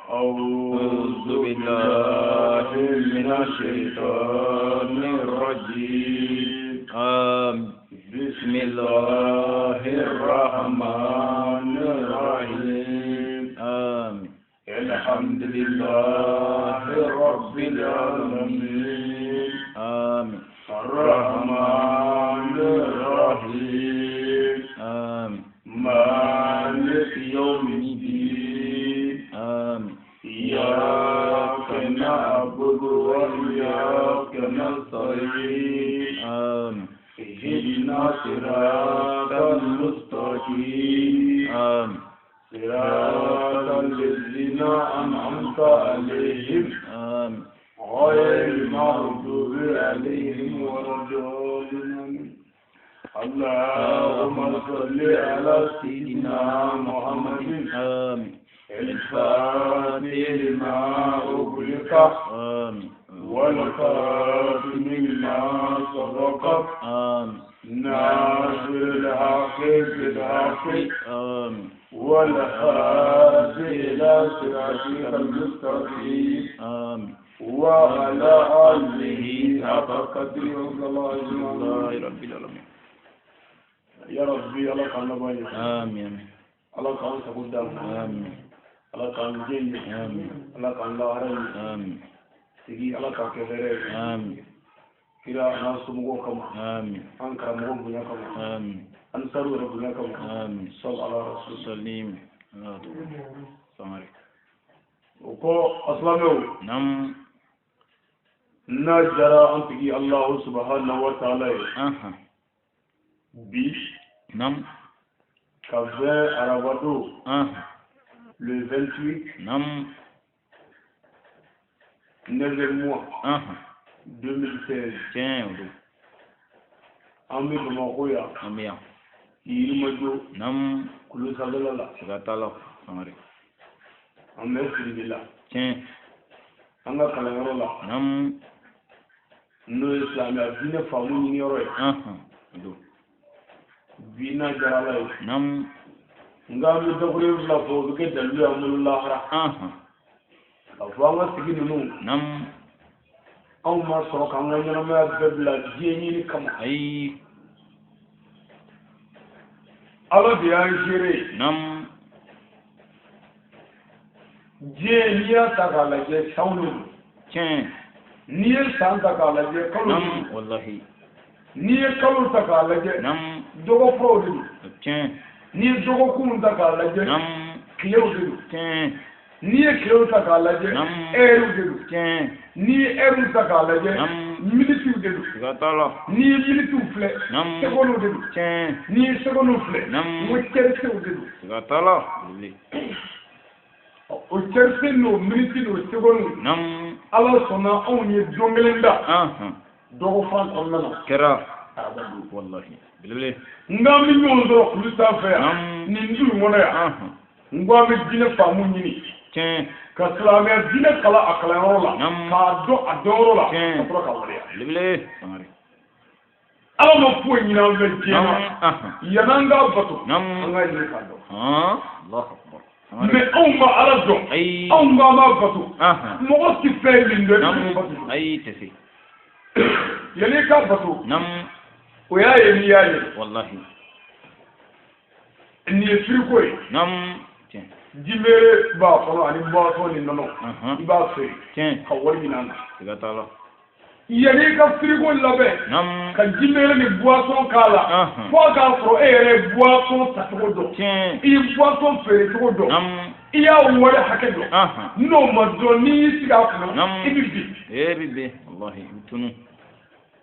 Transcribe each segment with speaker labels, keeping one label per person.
Speaker 1: أعوذ بالله من الشيطان الرجيم.
Speaker 2: آمين.
Speaker 1: بسم الله الرحمن الرحيم.
Speaker 2: آمين.
Speaker 1: الحمد لله رب العالمين.
Speaker 2: آمين.
Speaker 1: الرحمن الرحيم.
Speaker 2: آمين.
Speaker 1: مالك يوم الدين.
Speaker 2: آمين.
Speaker 1: إياك نعبد وإياك نستعين.
Speaker 2: آمين.
Speaker 1: اهدنا صراط المستقيم.
Speaker 2: آمين.
Speaker 1: صراط الذين أنعمت عليهم.
Speaker 2: آمين.
Speaker 1: غير المغضوب عليهم ولا الضالين. اللهم صل على سيدنا محمد.
Speaker 2: آمين.
Speaker 1: الفاتح لما أغلق.
Speaker 2: آمين.
Speaker 1: والخاتم لما سبق.
Speaker 2: آمين.
Speaker 1: ناصر الحق بالحق.
Speaker 2: آمين.
Speaker 1: والهادي إلى صراطك المستقيم.
Speaker 2: آمين.
Speaker 1: وعلى آله حق قدره
Speaker 2: الله رب العالمين.
Speaker 1: يا ربي الله كان لبايا.
Speaker 2: آمين.
Speaker 1: الله كان سبودام.
Speaker 2: آمين.
Speaker 1: الله كان جي.
Speaker 2: آمين.
Speaker 1: الله كان لاهري.
Speaker 2: آمين.
Speaker 1: sigi ala k'a kɛ hɛrɛ ye.
Speaker 2: آمين.
Speaker 1: Kira n'a somɔgɔw kama.
Speaker 2: آمين.
Speaker 1: An karamɔgɔ bonya kama.
Speaker 2: آمين.
Speaker 1: An saru yɛrɛ bonya kama.
Speaker 2: آمين.
Speaker 1: Sɔl ala rasul.
Speaker 2: سليم. الله سامري.
Speaker 1: O kɔ asilamɛw.
Speaker 2: نعم.
Speaker 1: N'a jara an tigi Alahu subahana wa taala ye.
Speaker 2: أها.
Speaker 1: Bi
Speaker 2: نعم.
Speaker 1: ka bɛn arabado
Speaker 2: أها.
Speaker 1: le 28
Speaker 2: نعم.
Speaker 1: 9e mois
Speaker 2: أها.
Speaker 1: 2016.
Speaker 2: Tiɲɛ o don.
Speaker 1: An bɛ Bamakɔ yan.
Speaker 2: An bɛ yan.
Speaker 1: Yirimajɔ.
Speaker 2: نعم.
Speaker 1: Kulu sanfɛla la.
Speaker 2: Siga t'a la Sangare.
Speaker 1: An bɛ Siribe la.
Speaker 2: Tiɲɛ.
Speaker 1: An ka kalanyɔrɔ la.
Speaker 2: نعم.
Speaker 1: N'o ye silamɛya diinɛ faamu ɲiniyɔrɔ ye.
Speaker 2: أها. O don.
Speaker 1: Bi n'a jara Ala ye.
Speaker 2: نعم.
Speaker 1: Nka an bɛ dakuruɲɛ fila fɔ o bɛ kɛ dalilu y'an bolo lahara.
Speaker 2: أها.
Speaker 1: Ka fɔ an ka sigi ninnu.
Speaker 2: نعم.
Speaker 1: Anw ma sɔrɔ k'an ka ɲɛnamaya bɛɛ bila diɲɛ ɲini kama.
Speaker 2: Ayi.
Speaker 1: Ala de y'an seere ye.
Speaker 2: نعم.
Speaker 1: Diɲɛ n'i y'a ta k'a lajɛ sanw de don.
Speaker 2: Tiɲɛ.
Speaker 1: N'i ye san ta k'a lajɛ kalo de
Speaker 2: نعم.
Speaker 1: don.
Speaker 2: Wallahi.
Speaker 1: N'i ye kalo ta k'a lajɛ
Speaker 2: نعم.
Speaker 1: dɔgɔfuraw de don.
Speaker 2: Tiɲɛ.
Speaker 1: N'i ye dɔgɔkunw ta k'a lajɛ
Speaker 2: نعم.
Speaker 1: tilew de don.
Speaker 2: Tiɲɛ.
Speaker 1: N'i ye tilew ta k'a lajɛ
Speaker 2: نعم.
Speaker 1: ɛriw de don.
Speaker 2: Tiɲɛ.
Speaker 1: N'i ye ɛriw ta k'a lajɛ
Speaker 2: نعم.
Speaker 1: minitiw de don.
Speaker 2: Siga t'a la.
Speaker 1: N'i ye minitiw filɛ
Speaker 2: نعم.
Speaker 1: secondes de don.
Speaker 2: Tiɲɛ.
Speaker 1: N'i ye secondes filɛ
Speaker 2: نعم.
Speaker 1: n ko tiercéw de don.
Speaker 2: Siga t'a la. Belebele.
Speaker 1: O tiercé n'o miniti n'o secondes
Speaker 2: نعم.
Speaker 1: Ala sɔnna anw ye don kelen da
Speaker 2: أها.
Speaker 1: dɔgɔfan kɔnɔna na.
Speaker 2: Kɛra.
Speaker 1: Araba don.
Speaker 2: Wallahi. Belebele.
Speaker 1: N k'an bɛ ɲɔgɔn sɔrɔ kulu sanfɛ yan
Speaker 2: نعم.
Speaker 1: nin du in kɔnɔ yan.
Speaker 2: أها.
Speaker 1: N ko an bɛ diinɛ faamu ɲini.
Speaker 2: Tiɲɛ.
Speaker 1: Ka silamɛya diinɛ kalan a kalanyɔrɔ la.
Speaker 2: نعم.
Speaker 1: K'a dɔn a dɔnyɔrɔ la.
Speaker 2: Tiɲɛ.
Speaker 1: Ka sɔrɔ k'a waleya.
Speaker 2: Belebele. Sangare.
Speaker 1: Ala ma foyi ɲini an fɛ diɲɛ
Speaker 2: نعم.
Speaker 1: na.
Speaker 2: أها.
Speaker 1: Yan'an k'a bato.
Speaker 2: نعم.
Speaker 1: An k'a ɲini k'a dɔn.
Speaker 2: ها. الله أكبر. Sangare.
Speaker 1: Mais anw ma Ala dɔn.
Speaker 2: Ayi.
Speaker 1: Anw k'an b'a bato.
Speaker 2: أها.
Speaker 1: Mɔgɔ ti fɛn min dɔn i bɛ
Speaker 2: نعم.
Speaker 1: bato.
Speaker 2: Ayi tɛ se.
Speaker 1: Yan'i k'a bato.
Speaker 2: نعم.
Speaker 1: O y'a ye n'i y'a ye.
Speaker 2: والله.
Speaker 1: Nin ye firiko ye.
Speaker 2: نعم. Tiɲɛ.
Speaker 1: Jimere b'a kɔnɔ ani boisson ni nɔnɔ.
Speaker 2: أها.
Speaker 1: I b'a feere.
Speaker 2: Tiɲɛ.
Speaker 1: Ka wari ɲini a na.
Speaker 2: Siga t'a la.
Speaker 1: Yan'i ka firiko labɛn.
Speaker 2: نعم.
Speaker 1: Ka jimere ni boisson k'a la.
Speaker 2: أها.
Speaker 1: Fo k'a sɔrɔ e yɛrɛ ye boisson tacogo dɔn.
Speaker 2: Tiɲɛ.
Speaker 1: I ye boisson feere cogo dɔn.
Speaker 2: نعم.
Speaker 1: I y'a wari hakɛ dɔn.
Speaker 2: أها.
Speaker 1: N'o ma dɔn n'i y'i sigi a kunna.
Speaker 2: نعم.
Speaker 1: I bɛ bin.
Speaker 2: Eh bébé. Wallahi. I bɛ tunu.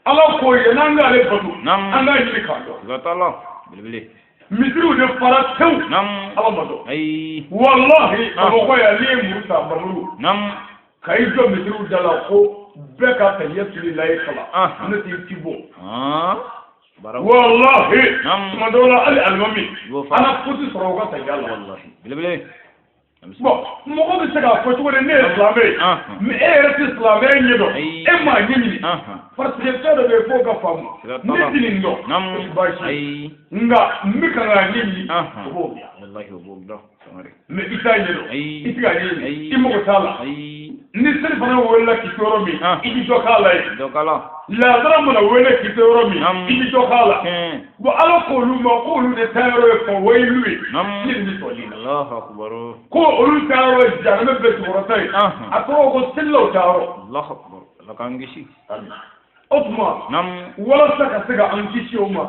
Speaker 1: Ala ko yan'an k'ale bato.
Speaker 2: نعم.
Speaker 1: An k'a ɲini k'a dɔn.
Speaker 2: Siga t'a la. Belebele.
Speaker 1: Misiriw de fara tewu.
Speaker 2: نعم.
Speaker 1: Ala ma dɔn.
Speaker 2: Ayi.
Speaker 1: Walahi
Speaker 2: Ah.
Speaker 1: Bamakɔ yan n'i ye muru ta bamuru.
Speaker 2: نعم.
Speaker 1: Ka i jɔ misiriw da la ko bɛɛ ka tahiyatulilayi kalan.
Speaker 2: Ah.
Speaker 1: Ne t'i ti bɔ.
Speaker 2: ها. Bara.
Speaker 1: Walahi.
Speaker 2: نعم.
Speaker 1: Tuma dɔw la hali alimami.
Speaker 2: I b'o fa.
Speaker 1: Ala foti sɔrɔ o ka tahiya la.
Speaker 2: Wallahi. Belebele.
Speaker 1: Bon mɔgɔ bɛ se k'a fɔ cogo di ne ye silamɛ ye.
Speaker 2: أها.
Speaker 1: Mais e yɛrɛ tɛ silamɛya ɲɛ dɔn.
Speaker 2: Ayi.
Speaker 1: E m'a ɲɛɲini.
Speaker 2: أها.
Speaker 1: Parce que fɛn dɔ bɛ yen f'o ka faamu.
Speaker 2: Siga t'a
Speaker 1: Ne
Speaker 2: la.
Speaker 1: ti nin dɔn.
Speaker 2: نعم.
Speaker 1: O ti baasi ye.
Speaker 2: Ayi.
Speaker 1: Nka n bɛ kan k'a ɲɛɲini.
Speaker 2: أها.
Speaker 1: O b'o bila.
Speaker 2: Wallahi. Wallahi o b'o dɔn Sangare.
Speaker 1: Mais i t'a ɲɛdɔn.
Speaker 2: Ayi.
Speaker 1: I tɛ k'a ɲɛɲini.
Speaker 2: Ayi.
Speaker 1: I mago t'a la.
Speaker 2: Ayi.
Speaker 1: Ni seli fana welela k'i to yɔrɔ min, i bɛ dɔ k'a la yen.
Speaker 2: Dɔ k'a la.
Speaker 1: Lazara mana wele k'i to yɔrɔ min, i bɛ dɔ k'a la.
Speaker 2: Tiɲɛ.
Speaker 1: Bon, Ala k'olu ma k'olu de taa yɔrɔ ye fa wayilu ye. Ne de bɛ sɔli la.
Speaker 2: Allahu akbar.
Speaker 1: Ko olu taa yɔrɔ ye jahanamɛ bɛɛ jukɔrɔta ye. A tɔgɔ ko selilaw taa yɔrɔ.
Speaker 2: Allahu akbar. Ala k'an kisi.
Speaker 1: O tuma, walasa ka se ka an kisi o ma,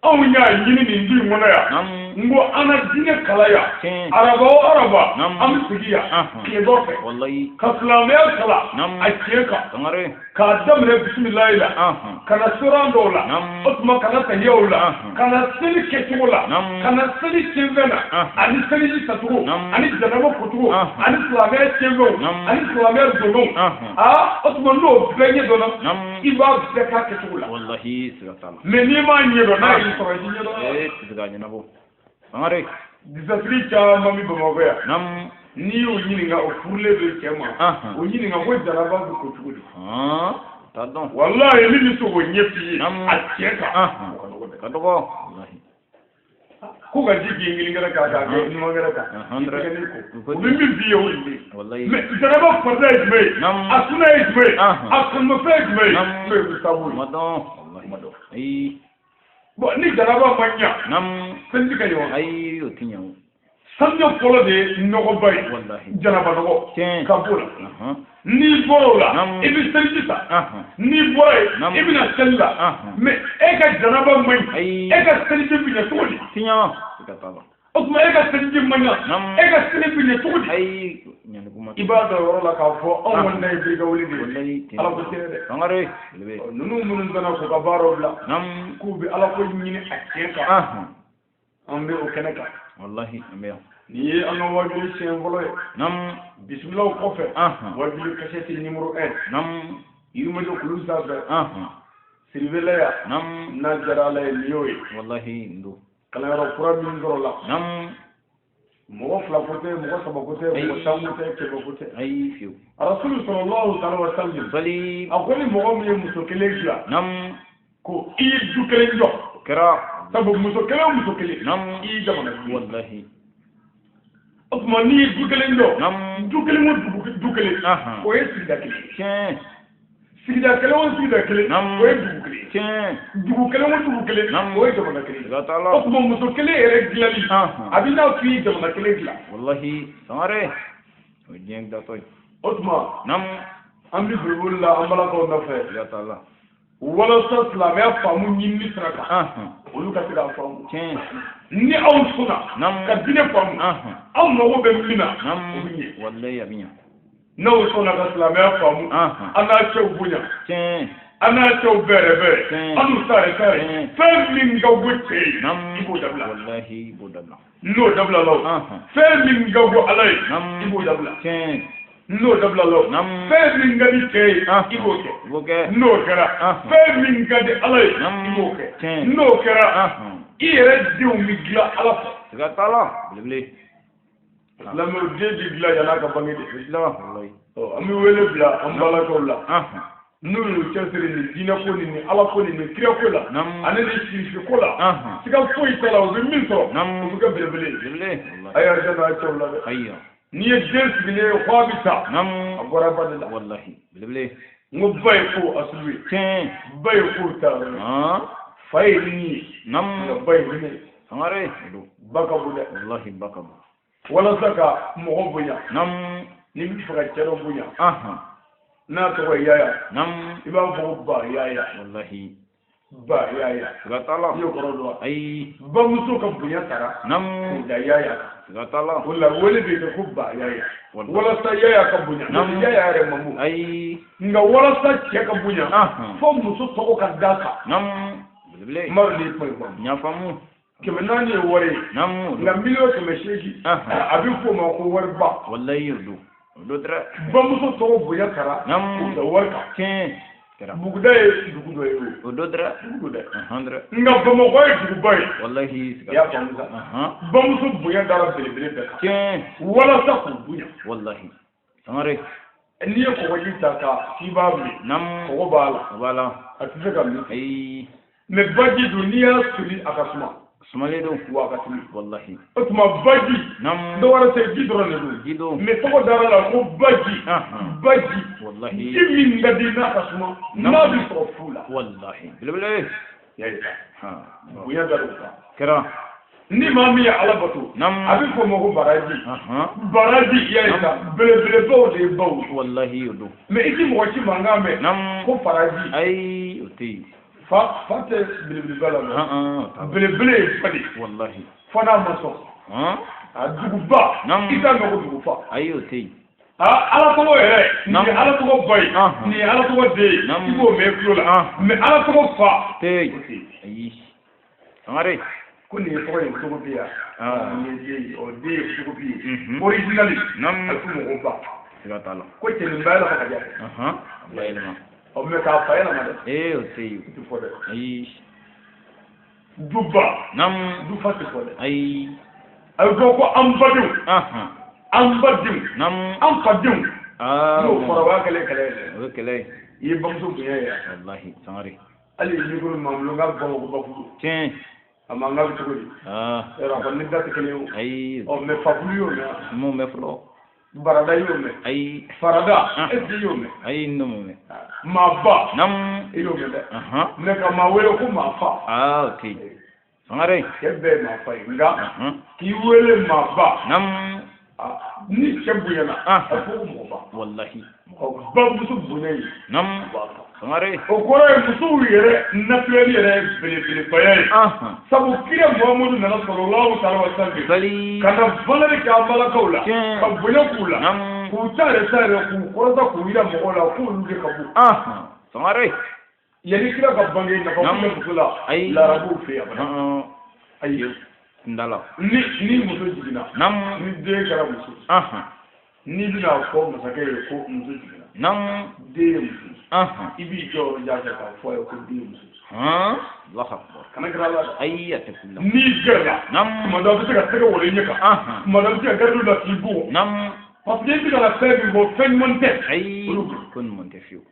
Speaker 1: anw y'a ɲini nin du in kɔnɔ yan. N ko an ka diinɛ kalan yan.
Speaker 2: Tiɲɛ.
Speaker 1: Araba o araba, an bɛ sigi yan tile dɔ fɛ
Speaker 2: Wallahi.
Speaker 1: ka silamɛya kalan a tiɲɛ kan,
Speaker 2: Sangare.
Speaker 1: k'a daminɛ bisimilayi la, ka na soran dɔw la, o tuma ka na tahiyaw la, ka na seli kɛcogo la, ka na seli tiɲɛfɛn na, ani seliji tacogo, ani janaba kocogo, ani silamɛya tiɲɛfɛnw, ani silamɛya donw. Aa, o tuma n'o bɛɛ ɲɛdɔnna, i b'a bɛɛ k'a kɛcogo la.
Speaker 2: Wallahi siga t'a la.
Speaker 1: Mais n'i m'a ɲɛdɔn, n'a y'i sɔrɔ, i t'i ɲɛdɔn.
Speaker 2: Ee, tɛ se k'a ɲɛnabɔ. Sangare.
Speaker 1: Disatigi caman bɛ Bamakɔ yan. N'i y'o ɲininka, o furulen bɛ cɛ ma, o ɲininka ko janaba bɛ ko cogo di?
Speaker 2: T'a dɔn.
Speaker 1: Walayi, min bɛ se k'o ɲɛ f'i ye a tiɲɛ kan, o ka nɔgɔ dɛ.
Speaker 2: Ka dɔgɔ. Wallahi.
Speaker 1: Ko ka ji k'i ngilikɛnɛ kan k'a kɛ numankɛnɛ kan, i tɛgɛ n'i ko, o bɛ min f'i ye, o de bɛ yen.
Speaker 2: Wallahi.
Speaker 1: Mais janaba farida ye jumɛn ye? A suna ye jumɛn ye? A kanumafɛn ye jumɛn ye? N'o ye musabu ye.
Speaker 2: Ma dɔn. Wallahi.
Speaker 1: Ma dɔn.
Speaker 2: Ayi.
Speaker 1: Bon, ni janaba ma ɲa, seliji ka ɲi wa?
Speaker 2: Ayi, o tɛ ɲɛ o.
Speaker 1: Saniya fɔlɔ de ye nɔgɔba ye.
Speaker 2: Wallahi.
Speaker 1: Janaba nɔgɔ.
Speaker 2: Tiɲɛ.
Speaker 1: Ka b'o la. N'i bɔra o la, i bɛ seliji ta. N'i bɔra yen, i bɛna seli la. Mais e ka janaba man ɲi.
Speaker 2: Ayi.
Speaker 1: E ka seliji bɛ ɲɛ cogo di?
Speaker 2: Tɛ ɲɛ. Siga t'a la.
Speaker 1: O tuma e ka seliji man ɲa. E ka seli bɛ ɲɛ cogo di?
Speaker 2: Ayi, ɲani kuma.
Speaker 1: I b'a dɔn o yɔrɔ la k'a fɔ anw kɔni ta ye birika wuli de ye.
Speaker 2: Wallahi.
Speaker 1: Ala ko tiɲɛ dɛ.
Speaker 2: Sangare. Belebele.
Speaker 1: Ninnu minnu nana k'u ka baaraw bila, k'u bɛ Ala ko ɲini a tiɲɛ kan, an bɛ o kɛnɛ kan.
Speaker 2: Wallahi, an bɛ yan.
Speaker 1: Nin ye an ka wajuli siɲɛ fɔlɔ ye. Bisimilaw kɔfɛ, wajuli kasɛti numéro 1. Yirimajɔ kulu sanfɛ, Siribela yan. N'a diyara Ala ye, nin y'o ye.
Speaker 2: Wallahi, nin don.
Speaker 1: Kalanyɔrɔ kura min sɔrɔ la. Mɔgɔ fila ko tɛ, mɔgɔ saba ko tɛ, mɔgɔ tan ko tɛ, kɛmɛ ko tɛ.
Speaker 2: Ayi, fiyewu.
Speaker 1: Rasulu sallallahu alaihi wa sallam.
Speaker 2: Sali.
Speaker 1: A ko ni mɔgɔ min ye muso kelen dilan, ko i ye du kelen jɔ.
Speaker 2: O kɛra.
Speaker 1: Sabu muso kelen o muso kelen, i ye jamana du ye.
Speaker 2: Wallahi.
Speaker 1: O tuma n'i ye du kelen jɔ, du kelen o du kelen, o ye sigida kelen ye.
Speaker 2: Tiɲɛ.
Speaker 1: Sigida kelen o sigida kelen, o ye dugu kelen ye.
Speaker 2: Tiɲɛ.
Speaker 1: Dugu kelen o dugu kelen, o ye jamana kelen ye.
Speaker 2: Siga t'a la.
Speaker 1: O tuma muso kelen yɛrɛ dilanli, a bɛ n'a fɔ i ye jamana kelen dilan.
Speaker 2: Wallahi, Sangare. O ye diɲɛ dilatɔ ye.
Speaker 1: O tuma, an bɛ boliboli la an balakaw nɔfɛ.
Speaker 2: Siga t'a la.
Speaker 1: Walasa silamɛya faamu ɲinini sira kan, olu ka se k'a faamu.
Speaker 2: Tiɲɛ.
Speaker 1: Ni aw sɔnna ka diinɛ faamu, aw mago bɛ min na, o bɛ ɲɛ.
Speaker 2: Wallahi, a bɛ ɲɛ.
Speaker 1: N'aw sɔnna ka silamɛya faamu, an n'a cɛw bonya,
Speaker 2: Tiɲɛ.
Speaker 1: an n'a cɛw bɛrɛ bɛrɛ, an n'u sare sare. Fɛn min ka go cɛ ye, i b'o dabila.
Speaker 2: Wallahi, i b'o dabila.
Speaker 1: N'o dabila la o, fɛn min ka go Ala ye, i b'o dabila.
Speaker 2: Tiɲɛ.
Speaker 1: N'o dabila la o, fɛn min ka di cɛ ye, i b'o kɛ.
Speaker 2: I b'o kɛ.
Speaker 1: N'o kɛra, fɛn min ka di Ala ye, i b'o kɛ. N'o kɛra, i yɛrɛ denw bɛ dilan Ala fɛ.
Speaker 2: Siga t'a la. Belebele.
Speaker 1: Silamɛw den bɛ dilan yann'a ka bange de.
Speaker 2: Bɛ dilan, wallahi.
Speaker 1: An bɛ wele bila an balakaw la. N'u y'u cɛsiri nin diinɛ ko nin Ala ko nin kira ko la, ani nin sirisi ko la, siga foyi t'a la, u bɛ min sɔrɔ, u bɛ kɛ belebele ye.
Speaker 2: Belebele.
Speaker 1: A y'a janto a cɛw la dɛ.
Speaker 2: Ayiwa.
Speaker 1: N'i ye den sigilen ye ko a bɛ taa, a bɔra ba de la.
Speaker 2: Wallahi, belebele.
Speaker 1: N ko ba ye ko asulu ye.
Speaker 2: Tiɲɛ.
Speaker 1: Ba ye ko ta yɔrɔ ye. Fa ye ni ye. Nka ba ye hinɛ ye.
Speaker 2: Sangare.
Speaker 1: Ba ka bon dɛ.
Speaker 2: Wallahi, ba ka bon.
Speaker 1: Walasa ka mɔgɔ bonya. N'i bɛ fɛ ka cɛ dɔ bonya, n'a tɔgɔ ye Yaya, i b'a fɔ ko ba Yaya.
Speaker 2: Wallahi.
Speaker 1: Ba Yaya.
Speaker 2: Siga t'a la.
Speaker 1: I y'o kɔrɔ dɔn wa?
Speaker 2: Ayi.
Speaker 1: Bamuso ka bonya tara k'o da Yaya kan.
Speaker 2: Siga t'a la.
Speaker 1: O la wele bɛ kɛ ko ba Yaya. Walasa Yaya ka bonya. Yaya yɛrɛ ma mun.
Speaker 2: Ayi.
Speaker 1: Nka walasa cɛ ka bonya, fo muso tɔgɔ ka d'a kan.
Speaker 2: Belebele.
Speaker 1: N b'a dɔn n'i ye kuma in faamu.
Speaker 2: N y'a faamu.
Speaker 1: 400 ye wari ye. Nka 800 miliyɔn, a bɛ f'o ma ko wariba.
Speaker 2: Wallahi, o don. O don dɛ.
Speaker 1: Bamuso tɔgɔ bonya tara k'o da wari kan.
Speaker 2: Tiɲɛ. Kɛra.
Speaker 1: Buguda ye dugu dɔ ye o.
Speaker 2: O don dɛ.
Speaker 1: Dugu don dɛ.
Speaker 2: Dɛ.
Speaker 1: Nka Bamakɔ ye duguba ye.
Speaker 2: Wallahi.
Speaker 1: I y'a faamu sa. Bamuso bonya dara belebele bɛɛ kan.
Speaker 2: Tiɲɛ.
Speaker 1: Walasa k'u bonya.
Speaker 2: Wallahi. Sangare.
Speaker 1: N'i ye kɔgɔji ta ka k'i b'a min, kɔgɔ b'a la.
Speaker 2: O b'a la.
Speaker 1: A tɛ se ka min.
Speaker 2: Ayi.
Speaker 1: Mais baji dun, n'i y'a soli, a ka suma.
Speaker 2: Sumalen don.
Speaker 1: Wa ka timi.
Speaker 2: Wallahi.
Speaker 1: O tuma baji.
Speaker 2: Naam.
Speaker 1: Dɔ wɛrɛ tɛ, ji dɔrɔn de don.
Speaker 2: Ji don.
Speaker 1: Mais tɔgɔ dara la ko baji. Baji.
Speaker 2: Wallahi.
Speaker 1: Ji min ka di n'a ka suma. N'a bɛ sɔrɔ fu la.
Speaker 2: Wallahi. Belebele.
Speaker 1: Ya ye sa. Bonya da l'o kan.
Speaker 2: Kɛra.
Speaker 1: Ni maa min ye Ala bato.
Speaker 2: Naam.
Speaker 1: A bɛ fɔ o ma ko baraji. Baraji ya ye sa. Belebelebaw de ye baw ye.
Speaker 2: Wallahi o don.
Speaker 1: Mais i ti mɔgɔ si mankan mɛn.
Speaker 2: Naam.
Speaker 1: Ko faraji.
Speaker 2: Ayi o tɛ yen.
Speaker 1: Fa tɛ belebeleba la mɛ. Belebele ye fa de.
Speaker 2: Wallahi.
Speaker 1: Fo n'a ma sɔn. A duguba.
Speaker 2: Naam.
Speaker 1: I t'a mɛn ko dugufa.
Speaker 2: Ayi o tɛ yen.
Speaker 1: Ala tɔgɔ yɛrɛ. Nin ye Ala tɔgɔ ba ye. Nin ye Ala tɔgɔ den ye. I b'o mɛn tulo la. Mais Ala tɔgɔ fa.
Speaker 2: Tɛ yen. Ayi. Sangare.
Speaker 1: Ko nin ye tɔgɔ ye photocopie ya. Nin ye den ye. O den ye photocopie ye. Original.
Speaker 2: Naam.
Speaker 1: A bɛ f'o ma ko ba.
Speaker 2: Siga t'a la.
Speaker 1: Ko cɛnin ba yɛlɛma ka diya.
Speaker 2: Ba yɛlɛma.
Speaker 1: Ɔ mais k'a fa yɛlɛma dɛ.
Speaker 2: Ee o tɛ yen.
Speaker 1: O tɛ fɔ dɛ.
Speaker 2: Ayi.
Speaker 1: Duba.
Speaker 2: Naam.
Speaker 1: Dufa tɛ fɔ dɛ.
Speaker 2: Ayi.
Speaker 1: A bɛ fɔ ko an badenw. An badenw.
Speaker 2: Naam.
Speaker 1: An fadenw. N'o fɔra o y'a kɛlɛ kɛlɛ ye dɛ.
Speaker 2: O ye kɛlɛ ye.
Speaker 1: I ye bamuso bonya ye.
Speaker 2: Walahi Sangare.
Speaker 1: Hali micro min b'an bolo n k'a bɛ fɔ a ma ko bakuru.
Speaker 2: Tiɲɛ.
Speaker 1: A mankan bɛ cogo di? Yɔrɔ a kɔni ni da tɛ kelen ye o.
Speaker 2: Ayi.
Speaker 1: Ɔ mais fakulu y'o mɛn wa?
Speaker 2: N m'o mɛn fɔlɔ.
Speaker 1: Barada y'o mɛn.
Speaker 2: Ayi.
Speaker 1: Farada est ce que i y'o mɛn?
Speaker 2: Ayi n m'o mɛn.
Speaker 1: Maaba.
Speaker 2: Naam.
Speaker 1: I y'o mɛn dɛ. Mais ka maa wele ko maa fa.
Speaker 2: O tɛ yen. Sangare.
Speaker 1: Cɛ bɛɛ ye maa fa ye nka k'i wele maaba.
Speaker 2: Naam.
Speaker 1: Ni cɛ bonyana a fɔ ko mɔgɔba.
Speaker 2: Wallahi.
Speaker 1: Ɔ bamuso bonya ye.
Speaker 2: Naam. Sangare.
Speaker 1: O kɔrɔ ye musow yɛrɛ naturel yɛrɛ ye belebelebaya ye. Sabu kira Muhamadu nana sallallahu alaihi wa sallam. Ka na valeur kɛ an balakaw la. Ka bonya k'u la. K'u ta yɛrɛ ta yɛrɛ k'u kɔrɔta k'u yira mɔgɔw la k'olu de ka bon.
Speaker 2: Sangare.
Speaker 1: Yanni kira ka bange nafa kun bɛ muso la.
Speaker 2: Ayi.
Speaker 1: Larabuw fɛ yen abada. Ayi.
Speaker 2: Ndala.
Speaker 1: Ni muso jiginna.
Speaker 2: Naam.
Speaker 1: Ni den kɛra muso. N'i bɛna fɔ masakɛ ye ko muso jiginna.
Speaker 2: Naam.
Speaker 1: Den ye muso ye. I b'i jɔ yɔrɔ jan fɛ k'a fɔ a ye ko den ye muso ye.
Speaker 2: Allahu akbar.
Speaker 1: Kana gɛrɛ a la dɛ.
Speaker 2: Ayi a tɛ k'u la.
Speaker 1: N'i gɛrɛla.
Speaker 2: Naam.
Speaker 1: Tuma dɔ a bɛ se ka tɛgɛ wolo i ɲɛ kan. Tuma dɔ a bɛ se ka garidiw la k'i bugɔ.
Speaker 2: Naam.
Speaker 1: Parce que i bɛ ka na fɛn min fɔ fɛn ɲuman tɛ.
Speaker 2: Ayi.
Speaker 1: Olu bolo.
Speaker 2: Ko ɲuman tɛ fiyewu.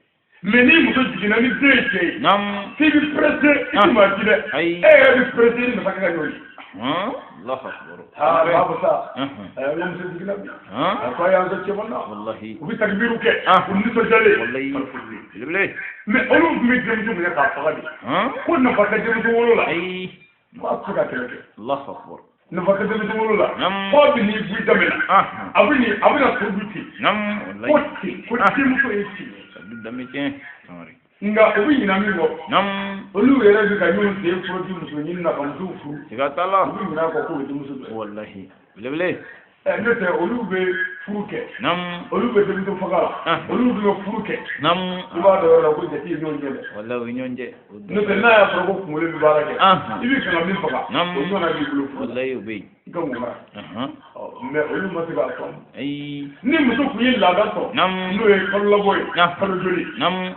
Speaker 1: Mais ni muso jiginna ni den ye cɛ ye.
Speaker 2: Naam.
Speaker 1: F'i bɛ pressé i tɛ maa ci dɛ.
Speaker 2: Ayi.
Speaker 1: E yɛrɛ bɛ pressé ni masakɛ ka ɲɔgɔn ye.
Speaker 2: Allahu akbar.
Speaker 1: B'a fɔ sa. N ka muso jiginna bi. A ko a y'an sɔn cɛman na.
Speaker 2: Wallahi.
Speaker 1: U bɛ takbiru kɛ. U nisɔndiyalen.
Speaker 2: Wallahi. Belebele.
Speaker 1: Mais olu tun bɛ denmuso minɛ k'a faga de. Ko nafa tɛ denmuso wolo la.
Speaker 2: Ayi.
Speaker 1: Ko a tɛ se ka kɛlɛ kɛ.
Speaker 2: Allahu akbar.
Speaker 1: Nafa tɛ denmuso wolo la.
Speaker 2: Naam.
Speaker 1: Fo a bɛ n'i b'i daminɛ. A bɛ na to du ten.
Speaker 2: Naam. Wallahi.
Speaker 1: Ko ten ko denmuso ye ten.
Speaker 2: Ka du danbe tiɲɛ. Sangare.
Speaker 1: Nka u bɛ ɲinɛ min kɔ.
Speaker 2: Naam.
Speaker 1: Olu yɛrɛ bɛ ka ɲɔgɔn sen furodi muso ɲini na ka musow furu.
Speaker 2: Siga t'a la.
Speaker 1: U bɛ ɲinɛ a kɔ k'o ye denmuso dɔ ye.
Speaker 2: Wallahi. Belebele.
Speaker 1: N'o tɛ olu bɛ furu kɛ.
Speaker 2: Naam.
Speaker 1: Olu bɛ denmuso faga la. Olu bɛ furu kɛ.
Speaker 2: Naam.
Speaker 1: I b'a dɔn yɔrɔ la ko jate ye ɲɔgɔn jɛ dɛ.
Speaker 2: Wallahi o ye ɲɔgɔn jɛ.
Speaker 1: N'o tɛ n'a y'a sɔrɔ ko kunkolo bɛ baara kɛ. I bɛ kana min faga.
Speaker 2: Naam.
Speaker 1: O ɲɔgɔnna b'i bolo furu.
Speaker 2: Wallahi o bɛ yen.
Speaker 1: I ka mun mara. Mais olu ma se k'a faamu.
Speaker 2: Ayi.
Speaker 1: Ni muso tun ye laada sɔrɔ.
Speaker 2: Naam.
Speaker 1: N'o ye kalo labɔ ye. Kalo joli.
Speaker 2: Naam.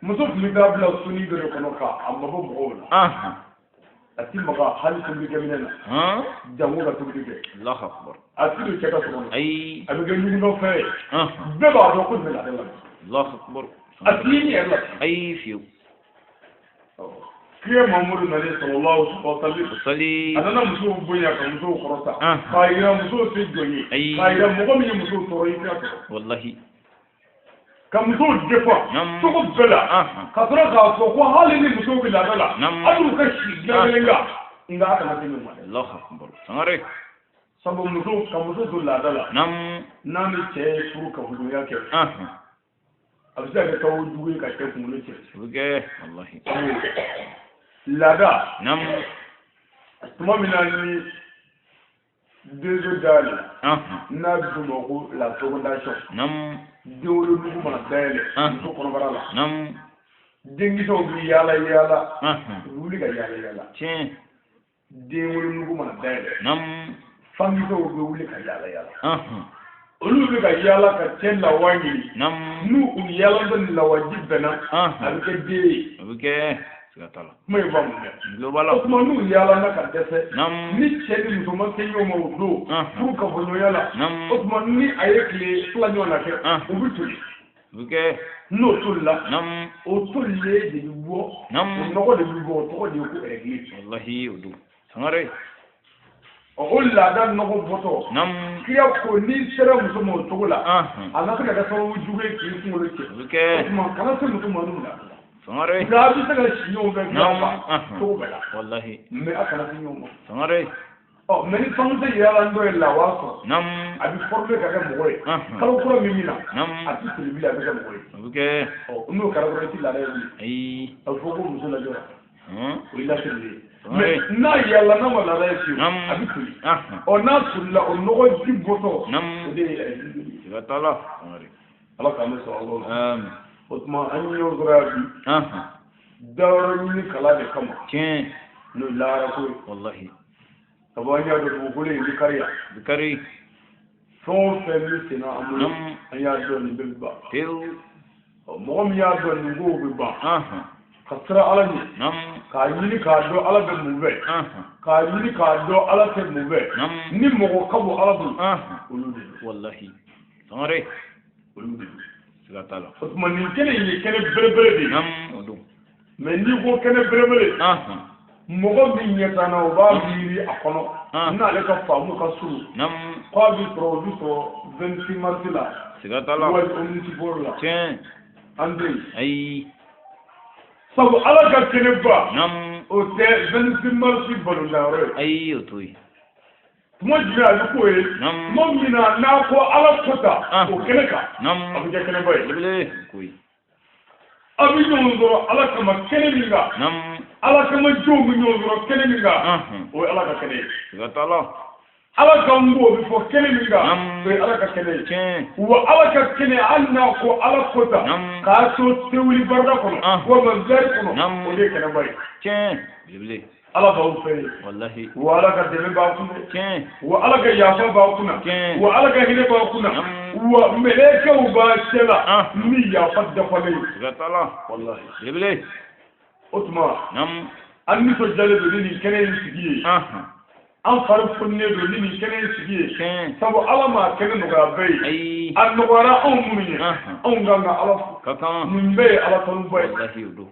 Speaker 1: Muso tun bɛ taa bila soni dɔ de kɔnɔ k'a mabɔ mɔgɔw la. A ti maga hali tobilikɛminɛ na. Jango ka tobili kɛ.
Speaker 2: Allahu akbar.
Speaker 1: A ti don cɛ ka so kɔnɔ.
Speaker 2: Ayi.
Speaker 1: A bɛ kɛ ɲugutɔfɛn ye. Bɛɛ b'a dɔn ko nin bɛ laada la.
Speaker 2: Allahu akbar.
Speaker 1: A ti ɲɛ yɛrɛ la.
Speaker 2: Ayi fiyewu.
Speaker 1: Kira Muhamadu nalen sallallahu alaihi wa sallam. A nana musow bonya ka musow kɔrɔta. K'a yira musow tɛ jɔn ye.
Speaker 2: Ayi.
Speaker 1: K'a yira mɔgɔ min ye musow tɔɔrɔ i t'a sɔrɔ.
Speaker 2: Wallahi.
Speaker 1: Ka musow defa cogo bɛɛ la ka sɔrɔ k'a fɔ ko hali ni musow bɛ laada la hali u ka si dilan kelen kan nka a kana se nin ma dɛ.
Speaker 2: Allahu akbar. Sangare.
Speaker 1: Sabu muso ka muso don laada la.
Speaker 2: Naam.
Speaker 1: N'a ni cɛ ye furu kafoɲɔgɔnya kɛ. A bɛ se ka kɛ sababu jugu ye ka cɛ kunkolo cɛ.
Speaker 2: O bɛ kɛ wallahi.
Speaker 1: Laada.
Speaker 2: Naam.
Speaker 1: Tuma min na ni denso dayɛlɛ. N'a bɛ f'o ma ko la fécondation.
Speaker 2: Naam.
Speaker 1: Denwolonugu mana dayɛlɛ muso kɔnɔbara la.
Speaker 2: Naam.
Speaker 1: Denkisɛw bɛ yaala yaala. U bɛ wuli ka yaala yaala.
Speaker 2: Tiɲɛ.
Speaker 1: Denwolonugu mana dayɛlɛ.
Speaker 2: Naam.
Speaker 1: Fankisɛw bɛ wuli ka yaala yaala. Olu bɛ ka yaala ka cɛ lawa ɲini.
Speaker 2: Naam.
Speaker 1: N'u u yaalatɔ ni lawaji bɛnna. A bɛ kɛ den ye.
Speaker 2: A bɛ kɛ. Siga t'a la.
Speaker 1: Kuma in faamu dɛ.
Speaker 2: N tulo b'a la.
Speaker 1: O tuma n'u yaalala ka dɛsɛ.
Speaker 2: Naam.
Speaker 1: Ni cɛ ni muso ma se ɲɔgɔn ma o don. Furu kafoɲɔgɔnya la.
Speaker 2: Naam.
Speaker 1: O tuma ni a ye tile 2 ɲɔgɔn na kɛ. U bɛ toli.
Speaker 2: O bɛ kɛ.
Speaker 1: N'o tolila.
Speaker 2: Naam.
Speaker 1: O tolilen de bɛ bɔ.
Speaker 2: Naam.
Speaker 1: O nɔgɔ de bɛ bɔ o tɔgɔ de ye ko règle.
Speaker 2: Wallahi o don. Sangare.
Speaker 1: O laada nɔgɔ bɔtɔ.
Speaker 2: Naam.
Speaker 1: Kira ko n'i sera muso ma o cogo la.
Speaker 2: Ahan.
Speaker 1: A na se ka kɛ sababu jugu ye k'i kunkolo cɛ.
Speaker 2: O bɛ kɛ.
Speaker 1: O tuma kana se muso ma n'u la.
Speaker 2: Sangare.
Speaker 1: Nka a bɛ se ka si ɲɔgɔn fɛ
Speaker 2: Naam.
Speaker 1: dilan kan cogo bɛɛ la.
Speaker 2: Wallahi.
Speaker 1: Mais a kana se ɲɔgɔn ma.
Speaker 2: Sangare.
Speaker 1: Ɔ mais ni fɛn yɛrɛ la dɔ ye lawa sɔrɔ.
Speaker 2: Naam.
Speaker 1: A bɛ former ka kɛ mɔgɔ ye.
Speaker 2: Ahan.
Speaker 1: Kalo kura min bɛ na.
Speaker 2: Naam.
Speaker 1: A tɛ siri bilen, a bɛ kɛ mɔgɔ ye.
Speaker 2: O bɛ kɛ.
Speaker 1: Ɔ n'o kɛra dɔrɔn i tɛ laada ye bilen.
Speaker 2: Ayi.
Speaker 1: A bɛ fɔ ko muso lajɔra.
Speaker 2: Han.
Speaker 1: O ye lasirilen ye.
Speaker 2: Sangare.
Speaker 1: Mais n'a yɛlɛla n'a ma laada ye fiyewu.
Speaker 2: Naam.
Speaker 1: A bɛ toli.
Speaker 2: Ahan.
Speaker 1: Ɔ n'a tolila o nɔgɔ ji bɔtɔ.
Speaker 2: Naam.
Speaker 1: O de ye joli ye.
Speaker 2: Siga t'a la. Sangare.
Speaker 1: Ala k'an bɛ sɔrɔ o la.
Speaker 2: Amin.
Speaker 1: O tuma an ye ɲɔgɔn sɔrɔ yan bi.
Speaker 2: Ahan.
Speaker 1: Dayɔrɔ ɲini kalan de kama.
Speaker 2: Tiɲɛ.
Speaker 1: N'o ye lahara ko ye.
Speaker 2: Wallahi.
Speaker 1: Ka bɔ an y'a dɔn dugukolo in bɛ kari yan.
Speaker 2: Bɛ kari.
Speaker 1: Fɛn o fɛn bɛ sen na an bolo.
Speaker 2: Naam.
Speaker 1: An y'a dɔn nin bɛɛ bɛ ban.
Speaker 2: Pewu.
Speaker 1: Ɔ, mɔgɔ min y'a dɔn nin kow bɛ ban.
Speaker 2: Ahan.
Speaker 1: Ka siran Ala ɲɛ.
Speaker 2: Naam.
Speaker 1: K'a ɲini k'a dɔn Ala bɛ mun fɛ.
Speaker 2: Ahan.
Speaker 1: K'a ɲini k'a dɔn Ala tɛ mun fɛ.
Speaker 2: Naam.
Speaker 1: Ni mɔgɔ ka bon Ala bolo.
Speaker 2: Ahan.
Speaker 1: Olu de don.
Speaker 2: Wallahi. Sangare.
Speaker 1: Olu de don.
Speaker 2: Siga t'a la.
Speaker 1: O tuma nin kɛnɛ in ye kɛnɛ belebele de ye.
Speaker 2: Naam. O don.
Speaker 1: Mais n'i ko kɛnɛ belebele.
Speaker 2: Ahan.
Speaker 1: Mɔgɔ min ɲɛ t'an na o b'a miiri a kɔnɔ.
Speaker 2: Ah.
Speaker 1: N'ale ka faamu ka surun.
Speaker 2: Naam.
Speaker 1: K'a bɛ sɔrɔ o bɛ sɔrɔ 26 mars la.
Speaker 2: Siga t'a la.
Speaker 1: Wali omnisport la.
Speaker 2: Tiɲɛ.
Speaker 1: An tɛ yen.
Speaker 2: Ayi.
Speaker 1: Sabu Ala ka kɛnɛba.
Speaker 2: Naam.
Speaker 1: O tɛ 26 mars balondanyɔrɔ ye.
Speaker 2: Ayi o to yen.
Speaker 1: Tuma jumɛn a bɛ k'o ye.
Speaker 2: Naam.
Speaker 1: Tuma min na n'a ko Ala ko ta.
Speaker 2: Ah.
Speaker 1: O kɛnɛ kan.
Speaker 2: Naam.
Speaker 1: A bɛ kɛ kɛnɛba ye.
Speaker 2: Belebele. Ko ye.
Speaker 1: A bɛ ɲɔgɔn sɔrɔ Ala kama kɛnɛ min kan.
Speaker 2: Naam.
Speaker 1: Ala kama jɔnw bɛ ɲɔgɔn sɔrɔ kɛnɛ min kan.
Speaker 2: Ahan.
Speaker 1: O ye Ala ka kɛnɛ ye.
Speaker 2: Siga t'a la.
Speaker 1: Ala ka n ko o bɛ fɔ kɛnɛ min kan.
Speaker 2: Naam.
Speaker 1: O ye Ala ka kɛnɛ ye.
Speaker 2: Tiɲɛ.
Speaker 1: Wa Ala ka kɛnɛ hali n'a ko Ala ko ta.
Speaker 2: Naam.
Speaker 1: K'a to tewuli barada kɔnɔ.
Speaker 2: Ah.
Speaker 1: Walima wɛri kɔnɔ.
Speaker 2: Naam.
Speaker 1: O de ye kɛnɛba ye.
Speaker 2: Tiɲɛ. Belebele.
Speaker 1: Ala b'aw fɛ yen.
Speaker 2: Wallahi.
Speaker 1: Wa Ala ka dɛmɛ b'aw kunna.
Speaker 2: Tiɲɛ.
Speaker 1: Wa Ala ka yafa b'aw kunna.
Speaker 2: Tiɲɛ.
Speaker 1: Wa Ala ka hinɛ b'aw kunna.
Speaker 2: Naam.
Speaker 1: Wa mɛlɛkɛw b'a cɛ la.
Speaker 2: Ah.
Speaker 1: Ni yafa dafalen ye.
Speaker 2: Siga t'a la.
Speaker 1: Walahi.
Speaker 2: Belebele.
Speaker 1: O tuma
Speaker 2: Naam.
Speaker 1: an nisɔndiyalen don ni nin kɛnɛ in sigi ye.
Speaker 2: Ahan.
Speaker 1: An fari foninen don ni nin kɛnɛ in sigi ye.
Speaker 2: Tiɲɛ.
Speaker 1: Sabu Ala m'a kɛnɛ nɔgɔya bɛɛ ye.
Speaker 2: Ayi.
Speaker 1: A nɔgɔyara anw minnu ye.
Speaker 2: Ahan.
Speaker 1: Anw kan ka Ala fo.
Speaker 2: Ka kan.
Speaker 1: Nin bɛɛ ye Ala tanuba ye.
Speaker 2: Wallahi o don.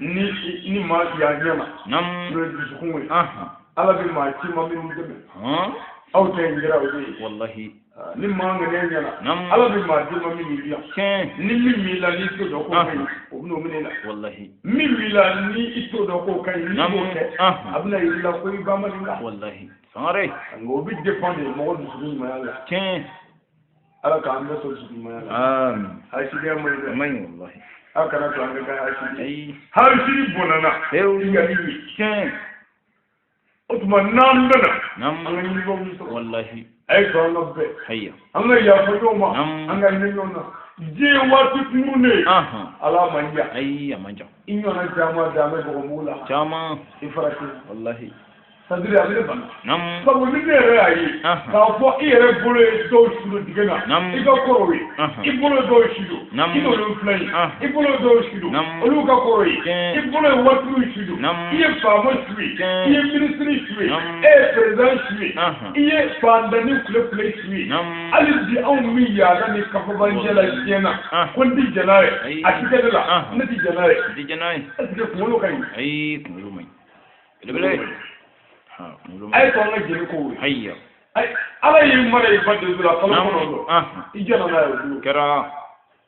Speaker 1: Ni maa y'a ɲɛ ma.
Speaker 2: Naam.
Speaker 1: N'o ye dusukun ye.
Speaker 2: Ahan.
Speaker 1: Ala bɛ maa ci ma minnu dɛmɛ.
Speaker 2: Han.
Speaker 1: Aw ta in kɛra o de ye.
Speaker 2: Wallahi.
Speaker 1: Ni maa ŋaniya ɲɛna.
Speaker 2: Naam.
Speaker 1: Ala bɛ maa d'i ma min b'i dilan.
Speaker 2: Tiɲɛ.
Speaker 1: Ni min b'i la n'i t'o dɔn k'o ka ɲi, o bɛn'o minɛ i la.
Speaker 2: Wallahi.
Speaker 1: Min b'i la ni i t'o dɔn k'o ka ɲi, n'i
Speaker 2: Naam.
Speaker 1: b'o kɛ,
Speaker 2: Ahan.
Speaker 1: a bɛna yir'i la ko i ba ma nin la.
Speaker 2: Wallahi. Sangare.
Speaker 1: Nka o bɛ dépend de mɔgɔ dusukun ɲumanya la.
Speaker 2: Tiɲɛ.
Speaker 1: Ala k'an bɛɛ sɔn dusukun ɲumanya la.
Speaker 2: Amin.
Speaker 1: Hasidiya man ɲi
Speaker 2: O
Speaker 1: dɛ.
Speaker 2: man ɲi wallahi.
Speaker 1: Aw kana to an ka kɛ hasidi ye.
Speaker 2: Ayi.
Speaker 1: Hasidi bɔnna
Speaker 2: Pewu.
Speaker 1: i ka n'i ye.
Speaker 2: Tiɲɛ.
Speaker 1: O tuma n'an bɛna,
Speaker 2: Naam.
Speaker 1: an ka ɲinibaw bɛ sɔrɔ.
Speaker 2: Wallahi.
Speaker 1: A ye to an ka bɛn.
Speaker 2: Hayya.
Speaker 1: An ka yafa ɲɔgɔn ma.
Speaker 2: Naam.
Speaker 1: An ka hinɛ ɲɔgɔn na. Diɲɛ ye waati kunkurun de ye.
Speaker 2: Ahan.
Speaker 1: Ala man jan.
Speaker 2: Ayi a man jan.
Speaker 1: I ɲɔgɔnna caman dan bɛ bɔgɔmugu la.
Speaker 2: Caman.
Speaker 1: I farati.
Speaker 2: Wallahi.
Speaker 1: C'est-à-dire a bɛ ne bana.
Speaker 2: Naam.
Speaker 1: Sabu ni ne yɛrɛ y'a ye.
Speaker 2: Ahan.
Speaker 1: K'a fɔ i yɛrɛ bolo ye dɔw su don dingɛ na.
Speaker 2: Naam.
Speaker 1: I ka kɔrɔ ye.
Speaker 2: Ahan.
Speaker 1: I bolo ye dɔw su don.
Speaker 2: Naam.
Speaker 1: I n'olu filɛ ye.
Speaker 2: Ahan.
Speaker 1: I bolo ye dɔw su don.
Speaker 2: Naam.
Speaker 1: Olu ka kɔrɔ ye.
Speaker 2: Tiɲɛ.
Speaker 1: I bolo ye waritigiw su don.
Speaker 2: Naam.
Speaker 1: I ye faama su ye.
Speaker 2: Tiɲɛ.
Speaker 1: I ye minisiri su ye.
Speaker 2: Naam.
Speaker 1: E ye président su ye.
Speaker 2: Ahan.
Speaker 1: I ye fantan ni kule-kule su ye.
Speaker 2: Naam.
Speaker 1: Hali bi anw min yaala ni kafabanjɛ la diɲɛ na.
Speaker 2: Ah.
Speaker 1: Ko n ti jɛn n'a ye.
Speaker 2: Ayi.
Speaker 1: A ti kɛ ne la.
Speaker 2: Ahan.
Speaker 1: Ne ti jɛn n'a ye.
Speaker 2: N ti jɛn n'a ye.
Speaker 1: Est-ce que kunkolo ka ɲi?
Speaker 2: Ayi kunkolo man ɲi. Belebele. Ha kunkolo
Speaker 1: A
Speaker 2: man ɲi.
Speaker 1: ye to an ka jɛni kow ye.
Speaker 2: Hayya.
Speaker 1: Ayi, Ala y'i mara i ba denso la kalo
Speaker 2: Naam.
Speaker 1: 9.
Speaker 2: Ahan.
Speaker 1: I jɛnna n'a ye o don.
Speaker 2: Kɛra.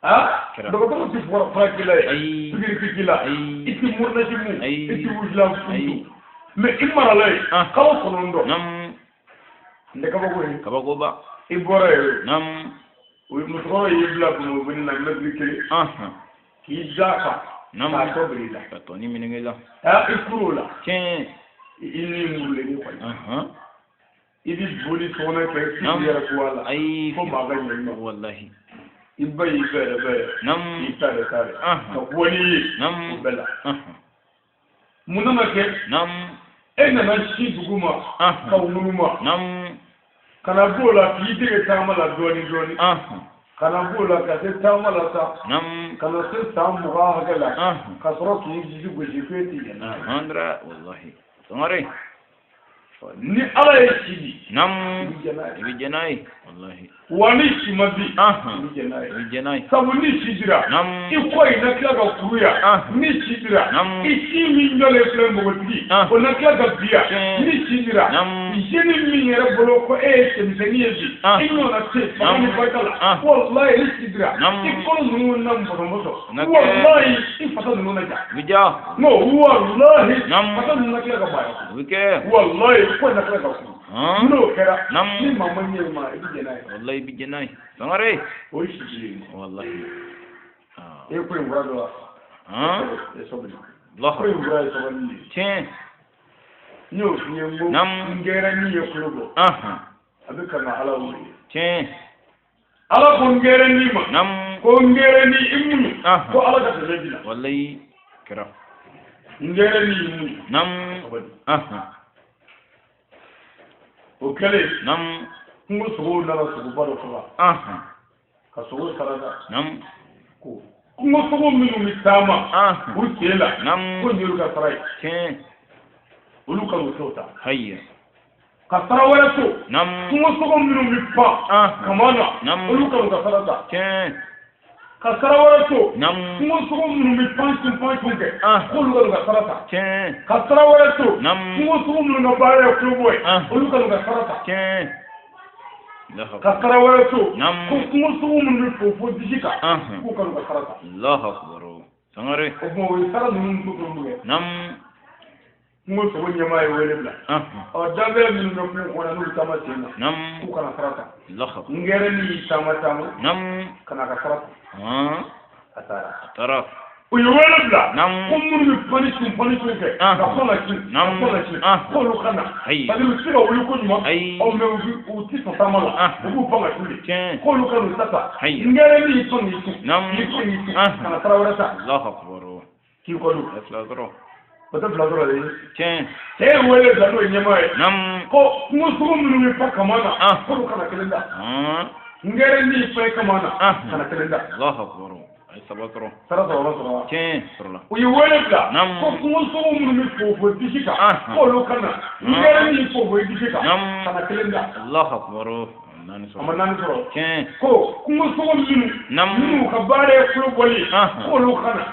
Speaker 1: Ah?
Speaker 2: Kɛra.
Speaker 1: Dɔgɔtɔrɔ ti fura k'i la ye.
Speaker 2: Ayi.
Speaker 1: Pikiri ti k'i la.
Speaker 2: Ayi.
Speaker 1: I ti murunasi mu.
Speaker 2: Ayi.
Speaker 1: I ti wusulan funtu.
Speaker 2: Ayi.
Speaker 1: Mais i marala ye.
Speaker 2: Ah.
Speaker 1: Kalo 9.
Speaker 2: Naam.
Speaker 1: Nin tɛ kabako ye.
Speaker 2: Kabakoba.
Speaker 1: I bɔra yen.
Speaker 2: Naam.
Speaker 1: O ye musokɔrɔba y'i bila gɔmɔbili na mɛtiri 1.
Speaker 2: Ahan.
Speaker 1: K'i da a kan.
Speaker 2: Naam.
Speaker 1: K'a tɔ biri i la.
Speaker 2: Ka tɔni minɛ i la.
Speaker 1: Ah, i kuru o la.
Speaker 2: Tiɲɛ.
Speaker 1: I ni murulen kɔni.
Speaker 2: Ahan.
Speaker 1: I bi boli sokɔnɔ kɛ k'i
Speaker 2: Naam.
Speaker 1: yɛrɛ bɔ a la.
Speaker 2: Ayi.
Speaker 1: Fo maa ka ɲɛ i ma.
Speaker 2: Wallahi.
Speaker 1: I ba y'i bɛrɛ bɛrɛ.
Speaker 2: Naam.
Speaker 1: I tare tare.
Speaker 2: Ahan.
Speaker 1: Ka bɔ n'i ye.
Speaker 2: Naam.
Speaker 1: O bɛɛ la.
Speaker 2: Ahan.
Speaker 1: Mun nana kɛ?
Speaker 2: Naam.
Speaker 1: E nana si dugu ma.
Speaker 2: Ahan.
Speaker 1: Ka ŋunuma.
Speaker 2: Naam.
Speaker 1: Ka na b'o la k'i dege taama la dɔɔni dɔɔni.
Speaker 2: Ahan.
Speaker 1: Ka na b'o la ka se taama la sa.
Speaker 2: Naam.
Speaker 1: Ka na se san 20 hakɛ la.
Speaker 2: Ahan.
Speaker 1: Ka sɔrɔ k'i disi gosi k'e ti jɛn n'a ye.
Speaker 2: Ahan dɛrɛ. Wallahi. Sangare.
Speaker 1: Ni Ala ye si di.
Speaker 2: Naam.
Speaker 1: I bɛ jɛn n'a
Speaker 2: I
Speaker 1: ye.
Speaker 2: bɛ jɛn n'a ye. Wallahi.
Speaker 1: Wa ni si ma di i bɛ jɛn n'a ye.
Speaker 2: I bɛ jɛn n'a ye.
Speaker 1: Sabu ni si dira i kɔ in na tila ka kuru yan. Ni si dira i si min jɔlen filɛ npogotigi o na tila ka bi yan. Ni si dira jeune min yɛrɛ bolo ko e ye cɛmisɛnnin ye bi i ɲɔgɔnna tɛ yen fanga ni barika la walayi ni si dira i kɔnɔ ninnu na mɔsɔn walayi i fasa ninnu na ja.
Speaker 2: O bɛ ja.
Speaker 1: N ko walayi fasa ninnu na tila ka ban yan.
Speaker 2: O bɛ kɛ.
Speaker 1: Walayi kɔ in na tila ka kuru. N'o kɛra ni maa ma ɲɛ ma i bɛ jɛn n'a ye.
Speaker 2: Walayi i bɛ jɛn n'a ye. Sangare.
Speaker 1: O ye sisi ye.
Speaker 2: Walayi.
Speaker 1: E ko in fura dɔ wa? E sabali. Ko in fura ye sabali de ye.
Speaker 2: Tiɲɛ.
Speaker 1: N y'o f'i ye n ko n gɛrɛnin ye kulo bɔ. A bɛ ka na Ala wele.
Speaker 2: Tiɲɛ.
Speaker 1: Ala ko n gɛrɛnin ma. Ko n gɛrɛnin i muɲu. Ko Ala ka dɛmɛ b'i la.
Speaker 2: Walayi kɛra.
Speaker 1: N gɛrɛnin i muɲu. Sabali. O kɛlen kungo sogow nana sogoba dɔ faga ka sogo saraka ko kungo sogo minnu bɛ taama u sen la ko nin y'olu ka sara ye olu ka n'o ta ka sara wɛrɛ to kungo sogo minnu bɛ pan kaman na olu ka n'u ka sara ta ka sara wɛrɛ to kungo sogo minnu bɛ pan cun pan cun kɛ k'olu ka n'u ka sara ta ka sara wɛrɛ to kungo sogo minnu ka baara ye kulobɔ ye olu ka n'u ka sara ta ka sara wɛrɛ to ko kungo sogo minnu bɛ fofo disi kan k'u ka n'u ka sara ta.
Speaker 2: Allahu akbar. Sangare.
Speaker 1: O tuma o ye sara ninnu to mun kɛ. Kungo sogo ɲɛmaa ye wele bila. Ɔ danfɛn minnu bɛ kungo kɔnɔ n'olu taama sen na k'u kana sara ta. N gɛrɛnin y'i taama taama ka na ka sara ta. A taara. U ye wele bila ko minnu bɛ pani cun pani cun kɛ ka kɔ la cun ka kɔ la cun k'olu ka na parce que u tɛ se ka wuli ko ɲuman ɔ mɛ u ti sɔn taama la u b'u pan ka cun de k'olu ka n'u ta ta n gɛrɛnin y'i pan k'i cun k'i pan k'i cun ka na sara wɛrɛ ta k'i kɔ don. O tɛ fila sɔrɔ dɛ.
Speaker 2: Tiɲɛ.
Speaker 1: Cɛ ye wele bila n'o ye ɲɛmaa ye. Ko kungo sogo minnu bɛ pan kaman na. K'olu kana kelen da. N gɛrɛnin y'i pan kaman na. Kana kelen da.
Speaker 2: Allahu akbar. A ye saba sɔrɔ.
Speaker 1: Sara sɔrɔ ma sɔrɔ wa?
Speaker 2: Tiɲɛ sɔrɔla.
Speaker 1: U ye wele bila. Ko kungo sogo minnu bɛ fofo disi kan. K'olu kana. N gɛrɛnin y'i fofo disi kan. Kana kelen da.
Speaker 2: Allahu akbar.
Speaker 1: A ma naani sɔrɔ.
Speaker 2: Tiɲɛ.
Speaker 1: Ko kungo sogo minnu ka baara ye kulo bɔli ye. K'olu kana.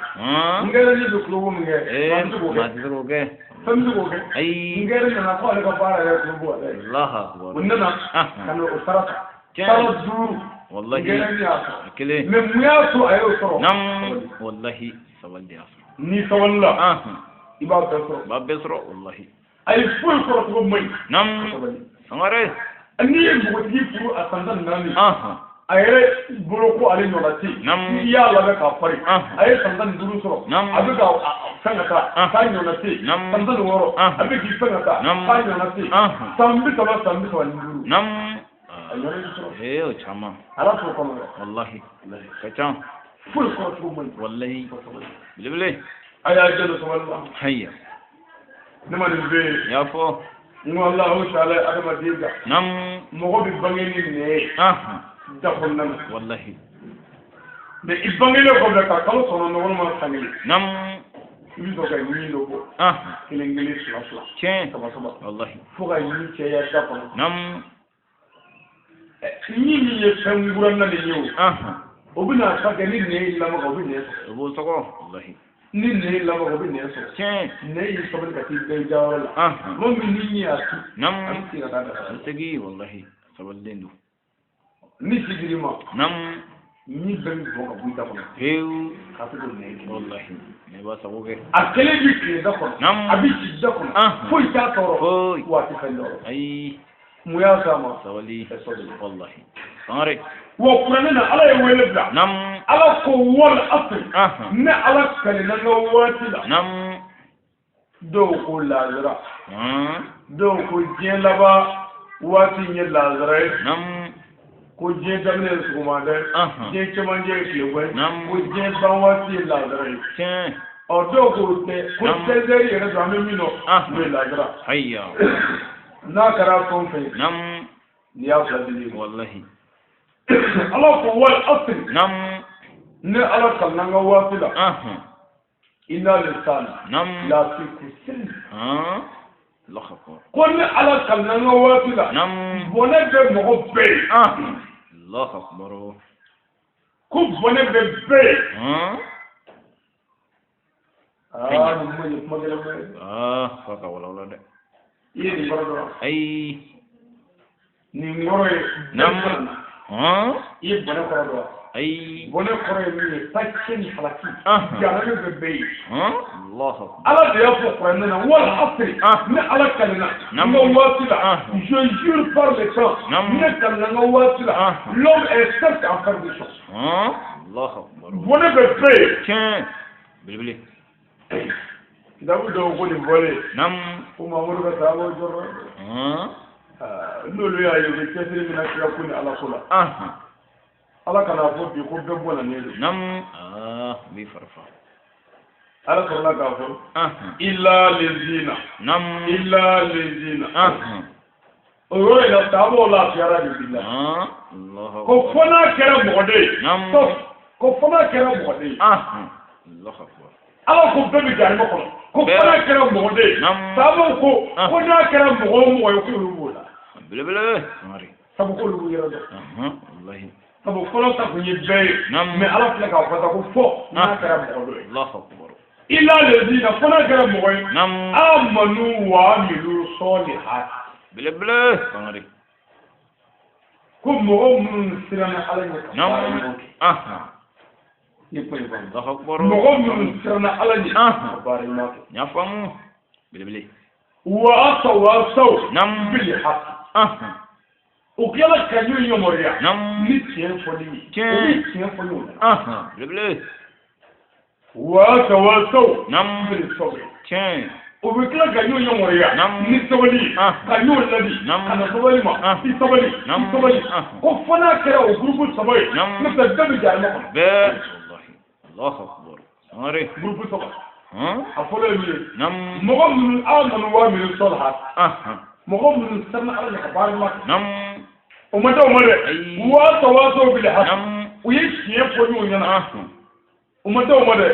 Speaker 1: N gɛrɛnin bɛ kulo bɔ min kɛ. Maa tɛ se k'o kɛ.
Speaker 2: Maa tɛ se k'o kɛ.
Speaker 1: Fɛn bɛ se k'o kɛ.
Speaker 2: Ayi.
Speaker 1: N gɛrɛnin nana ko ale ka baara yɛrɛ ye kulo bɔ ale ye.
Speaker 2: Allahu akbar.
Speaker 1: O nana ka na o sara ta. Sara duuru.
Speaker 2: Wallahi.
Speaker 1: N gɛrɛnin y'a sɔrɔ.
Speaker 2: Kelen.
Speaker 1: Mais mun y'a to a y'o sɔrɔ?
Speaker 2: Wallahi sabali de y'a sɔrɔ.
Speaker 1: N'i sabalila. I b'a bɛɛ sɔrɔ.
Speaker 2: I b'a bɛɛ sɔrɔ wallahi.
Speaker 1: A ye foyi sɔrɔ cogo man ɲi. Sabali.
Speaker 2: Sangare.
Speaker 1: N'i ye npogotigi furu a san 14 a yɛrɛ bolo ko ale ɲɔgɔnna tɛ yen n'i y'a labɛn k'a fari a ye san 15 sɔrɔ a bɛ ka fɛn ka taa k'a ɲɔgɔnna tɛ yen san 16 a bɛ k'i fɛn ka taa k'a ɲɔgɔnna tɛ yen san 30 san 35 a ɲɔgɔnna bɛ sɔrɔ.
Speaker 2: Ee o caman.
Speaker 1: Ala t'o kɔnɔ dɛ.
Speaker 2: Walahi ka ca.
Speaker 1: Foyi sɔrɔ cogo man ɲi.
Speaker 2: Walahi belebele.
Speaker 1: A y'a jalo sabali la.
Speaker 2: Haya.
Speaker 1: Ne ma nin bɛ yen.
Speaker 2: I y'a fɔ.
Speaker 1: N ko Alahu taala ye adamaden da. Mɔgɔ bɛ bange ni nɛn ye. Da kɔnɔna na.
Speaker 2: Walahi.
Speaker 1: Mais i bangelen kɔfɛ ka kalo 9 walima san 1. I bɛ sɔrɔ ka ɲin dɔ bɔ. Kelen kelen fila fila.
Speaker 2: Tiɲɛ.
Speaker 1: Saba saba.
Speaker 2: Walahi.
Speaker 1: Fo ka ɲin caya da kɔnɔ. Ɲin min ye fɛn nguranna de ye o. O bɛna ta kɛ ni nɛn y'i lamaga o bɛ nɛn sɔrɔ.
Speaker 2: O b'o sɔgɔ. Walahi.
Speaker 1: Ni nɛn y'i lamaga o bɛ nɛn sɔrɔ.
Speaker 2: Tiɲɛ.
Speaker 1: Nɛn y'i sabali ka t'i da i dayɔrɔ la. Tuma min ni ɲin y'a tu. A bɛ segin ka taa da.
Speaker 2: A bɛ segin walahi. Sabalilen don.
Speaker 1: Ni si dir'i ma. Ɲin bɛɛ bɛ bɔn ka bɔ i da kɔnɔ.
Speaker 2: Pewu.
Speaker 1: K'a to k'o nɛn kelen.
Speaker 2: Walahi. Nɛn b'a sago kɛ.
Speaker 1: A kelen bɛ tile da kɔnɔ. A bɛ si da kɔnɔ. Foyi t'a tɔɔrɔ.
Speaker 2: Foyi.
Speaker 1: Wa a tɛ fɛn tɔɔrɔ.
Speaker 2: Ayi.
Speaker 1: Mun y'a s'a ma?
Speaker 2: Sabali. Walahi. Sangare.
Speaker 1: Wa kuranɛ na Ala ye wele bila. Ala ko wal asri. Ne Ala kalela n ka waati la. Dɔw ko lazara. Dɔw ko diɲɛ laban waati in ye lazara ye. Ko diɲɛ daminɛ ye sɔgɔmada ye. Diɲɛ cɛmancɛ ye tilema ye. Ko diɲɛ ban waati ye lazara ye. Ɔ dɔw ko tɛ ko 16 heures yɛrɛ don an bɛ min nɔ n'o ye lazara.
Speaker 2: Ayiwa.
Speaker 1: N'a kɛra fɛn o fɛn ye. N'i y'a fila di ne ma.
Speaker 2: Walahi.
Speaker 1: Ala ko wal asri. Ne Ala kalela n ka waati la. Inna linsana. Lafi kusri. Ko ni Ala kalina n ka waati la bɔnɛ bɛ mɔgɔ bɛɛ ye.
Speaker 2: Allahu akbar.
Speaker 1: Ko bɔnɛ bɛ bɛɛ ye. Aa nin kuma ye kuma gɛlɛnba ye.
Speaker 2: Aa f'a ka walawala dɛ.
Speaker 1: I ye nin kɔrɔ dɔn wa?
Speaker 2: Ayi.
Speaker 1: Nin kɔrɔ ye.
Speaker 2: Naamu.
Speaker 1: I ye bɔnɛ kɔrɔ dɔn wa?
Speaker 2: Ayi.
Speaker 1: Bɔnɛ kɔrɔ ye min ye tacɛ ni halaki. Jahanamɛ bɛ bɛɛ ye.
Speaker 2: Allahu akbar.
Speaker 1: Ala de y'a fɔ kuranɛ na wal asri ni Ala kalina n ka waati la je jure par le temps ne kalina n ka waati la l'homme est certes en perdition.
Speaker 2: Allahu akbar.
Speaker 1: Bɔnɛ bɛ bɛɛ ye.
Speaker 2: Tiɲɛ. Belebele.
Speaker 1: Kitabu dɔw ko nin fɔlen.
Speaker 2: Naamu.
Speaker 1: Ko Mamadu ka sahabaw jɔrɔ. N'olu y'a ye u bɛ cɛsiri min na kira ko ni Ala ko la. Ala kana fɔ bi ko bɛɛ bɔnna don.
Speaker 2: Naamu. Aa n b'i fari fa.
Speaker 1: Ala sɔrɔla k'a fɔ. Illa lezina.
Speaker 2: Naamu.
Speaker 1: Illa lezina. O yɔrɔ in la sahabaw lafiyara de bi la. Ko fo n'a kɛra mɔgɔ den ye.
Speaker 2: Naamu.
Speaker 1: Ko fo n'a kɛra mɔgɔ den ye.
Speaker 2: Allahu akbar.
Speaker 1: Ala ko bɛɛ bɛ jahanama kɔnɔ. Ko fo n'a kɛra mɔgɔ den ye. Sahabaw ko ko n'a kɛra mɔgɔ o mɔgɔ ye k'olu b'o la.
Speaker 2: Belebele.
Speaker 1: Sabu k'olu b'u yɛrɛ dɔn.
Speaker 2: Walahi.
Speaker 1: Sabu fɔlɔ ta kun ye bɛɛ ye. Mais Ala filɛ k'a fɔ sa ko fɔ n'a kɛra mɔgɔ dɔ ye.
Speaker 2: Allahu akbar.
Speaker 1: Illa lezina fo n'a kɛra mɔgɔ ye. Amanu wa amilu solihat.
Speaker 2: Belebele.
Speaker 1: Ko mɔgɔ minnu siranna Ala ɲɛ ka baara ɲuman kɛ. Ni ko in faamu.
Speaker 2: Allahu akbar.
Speaker 1: Mɔgɔ minnu siranna Ala ɲɛ ka baara ɲuman kɛ.
Speaker 2: N y'a faamu. Belebele.
Speaker 1: Wa tawasaw bil haqq. U tilala ka ɲɔgɔn yamaruya ni tiɲɛ fɔli ye. U bɛ tiɲɛ fɔ ɲɔgɔn
Speaker 2: ɲɛna. Belebele.
Speaker 1: Wa tawasaw bil sabr.
Speaker 2: Tiɲɛ.
Speaker 1: U bɛ tila ka ɲɔgɔn yamaruya ni sabali ye. Ka ɲɔgɔn ladi ka na sabali ma. I sabali i sabali. Ko fo n'a kɛra o gurupu saba ye. N'o tɛ bɛɛ bɛ jahanama kɔnɔ.
Speaker 2: Bɛɛ. Walahi. Allahu akbar. Sangare.
Speaker 1: Gurupu saba. A fɔlɔ ye min ye. Mɔgɔ minnu amanu wa amilu solihat. Mɔgɔ minnu siranna Ala ɲɛ ka baara ɲuman kɛ. O ma da o ma dɛ. Wa tawasaw bil haqq. U ye tiɲɛ fɔ ɲɔgɔn ɲɛna. O ma da o ma dɛ.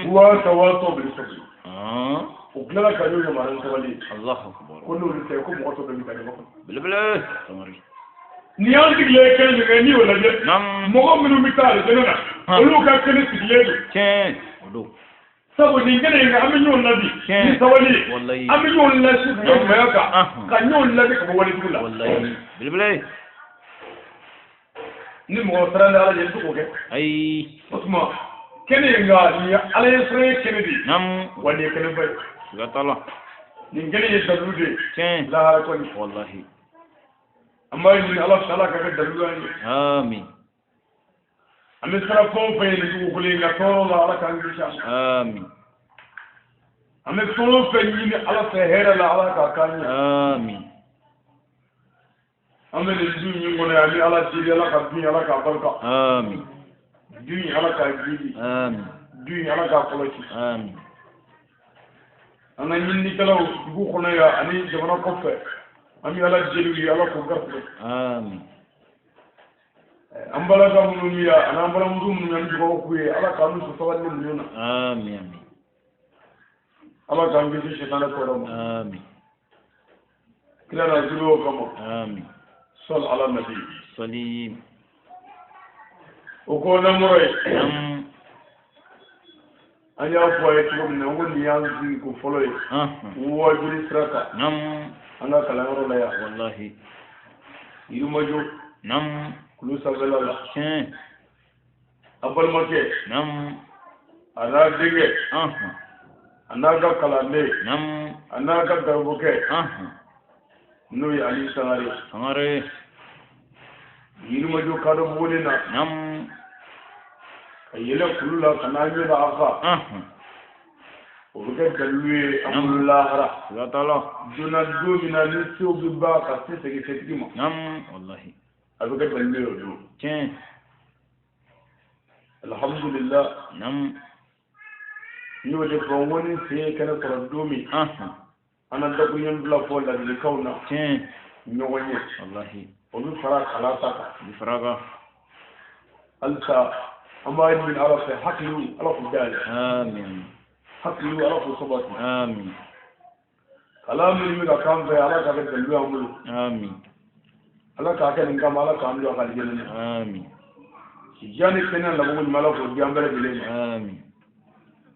Speaker 1: Wa tawasaw bil sabr. U tilala ka ɲɔgɔn yamaruya ni sabali ye.
Speaker 2: Allahu akbar.
Speaker 1: Ko n'olu tɛ ko mɔgɔ tɔ bɛɛ bɛ taa ɲɔgɔn kɔnɔ.
Speaker 2: Belebele.
Speaker 1: Ni y'an sigilen ye kɛnɛ min kan n'i y'o lajɛ. Mɔgɔ minnu bɛ taa alijinɛ na. Olu ka kɛnɛ sigilen don.
Speaker 2: Tiɲɛ. O don.
Speaker 1: Sabu nin kɛnɛ in kan an bɛ ɲɔgɔn ladi ni sabali ye.
Speaker 2: Walayi.
Speaker 1: An bɛ ɲɔgɔn lasi ka bɔ ɲumanya kan. Ka ɲɔgɔn ladi ka bɔ walejugu la.
Speaker 2: Walayi. Belebele.
Speaker 1: Ni mɔgɔ siranna Ala ɲɛ i tɛ se k'o kɛ.
Speaker 2: Ayi.
Speaker 1: O tuma kɛnɛ in kan nin ye Ala ye siran ye kɛnɛ de ye. Wa nin ye kɛnɛba ye.
Speaker 2: Siga t'a la.
Speaker 1: Nin kɛnɛ ye dalilu de ye.
Speaker 2: Tiɲɛ.
Speaker 1: Lahara kɔni.
Speaker 2: Walahi.
Speaker 1: An b'a ɲini Ala fɛ Ala ka kɛ dalilu y'an ye.
Speaker 2: Amin.
Speaker 1: An bɛ siran fɛn o fɛn ye nin dugukolo in kan tɔɔrɔ la Ala k'an kisi a ma.
Speaker 2: Amin.
Speaker 1: An bɛ fɛn o fɛn ɲini Ala fɛ hɛrɛ la Ala k'a k'an ye.
Speaker 2: Amin.
Speaker 1: An bɛ nin du min kɔnɔ yan an bɛ Ala deli Ala ka du in Ala k'a barika.
Speaker 2: Amin.
Speaker 1: Du in Ala k'a jidi.
Speaker 2: Amin.
Speaker 1: Du in Ala k'a kɔlɔsi.
Speaker 2: Amin.
Speaker 1: An ka ɲininikɛlaw dugu kɔnɔ yan ani jamana kɔfɛ an bɛ Ala deli u ye Ala k'u garisɛgɛ.
Speaker 2: Amin.
Speaker 1: An balaka minnu bɛ yan ani an balimamuso minnu bɛ yan an bɛ dugawu k'u ye Ala k'an n'u sabali ni muɲu na.
Speaker 2: Amin amin.
Speaker 1: Ala k'an kisi sitanɛ tɔɔrɔ ma.
Speaker 2: Amin.
Speaker 1: Kira na zuruw kama.
Speaker 2: Amin.
Speaker 1: Sɔli ala nabi.
Speaker 2: Salim.
Speaker 1: O ko namɔrɔ ye. An y'a fɔ a ye cogo min na n ko nin y'an sigi ko fɔlɔ ye. Waajuli sira kan. An ka kalanyɔrɔ la yan.
Speaker 2: Walahi.
Speaker 1: Yirimajɔ. Kulu sanfɛla la.
Speaker 2: Tiɲɛ.
Speaker 1: A balimakɛ. A n'a denkɛ. A n'a ka kalanden. A n'a ka garibukɛ. N'o ye Ali Sangare.
Speaker 2: Sangare.
Speaker 1: Yirimajɔ kadɔ buguni na. Ka yɛlɛ kulu la ka n'a ɲɛ la a kan. O bɛ kɛ dalilu ye an bolo lahara.
Speaker 2: Siga t'a la.
Speaker 1: Donna don min na ni sew bɛ ban ka se segin setigi ma.
Speaker 2: Walahi.
Speaker 1: A bɛ kɛ dalilu ye o don.
Speaker 2: Tiɲɛ.
Speaker 1: Alhamdulillah. N y'o de fɔ n ko ni sen ye kɛnɛ sɔrɔ don min. An na dakuruɲɛ fila fɔ ladilikanw na.
Speaker 2: Tiɲɛ.
Speaker 1: Ɲɔgɔn ye.
Speaker 2: Walahi.
Speaker 1: O bɛ fara kalan ta kan.
Speaker 2: O bɛ fara a kan.
Speaker 1: Halisa an b'a ɲini Ala fɛ hakiliw Ala k'u dayɛlɛ.
Speaker 2: Amin.
Speaker 1: Hakiliw Ala k'u sabati.
Speaker 2: Amin.
Speaker 1: Kalan minnu bɛ ka k'an fɛ Ala k'a kɛ dalilu y'an bolo.
Speaker 2: Amin.
Speaker 1: Ala k'a kɛ nin kama Ala k'an don a ka alijinɛ na.
Speaker 2: Amin.
Speaker 1: Sijan ni kɛnɛya labugu ɲuman Ala k'o di an bɛɛ lajɛlen ma.
Speaker 2: Amin.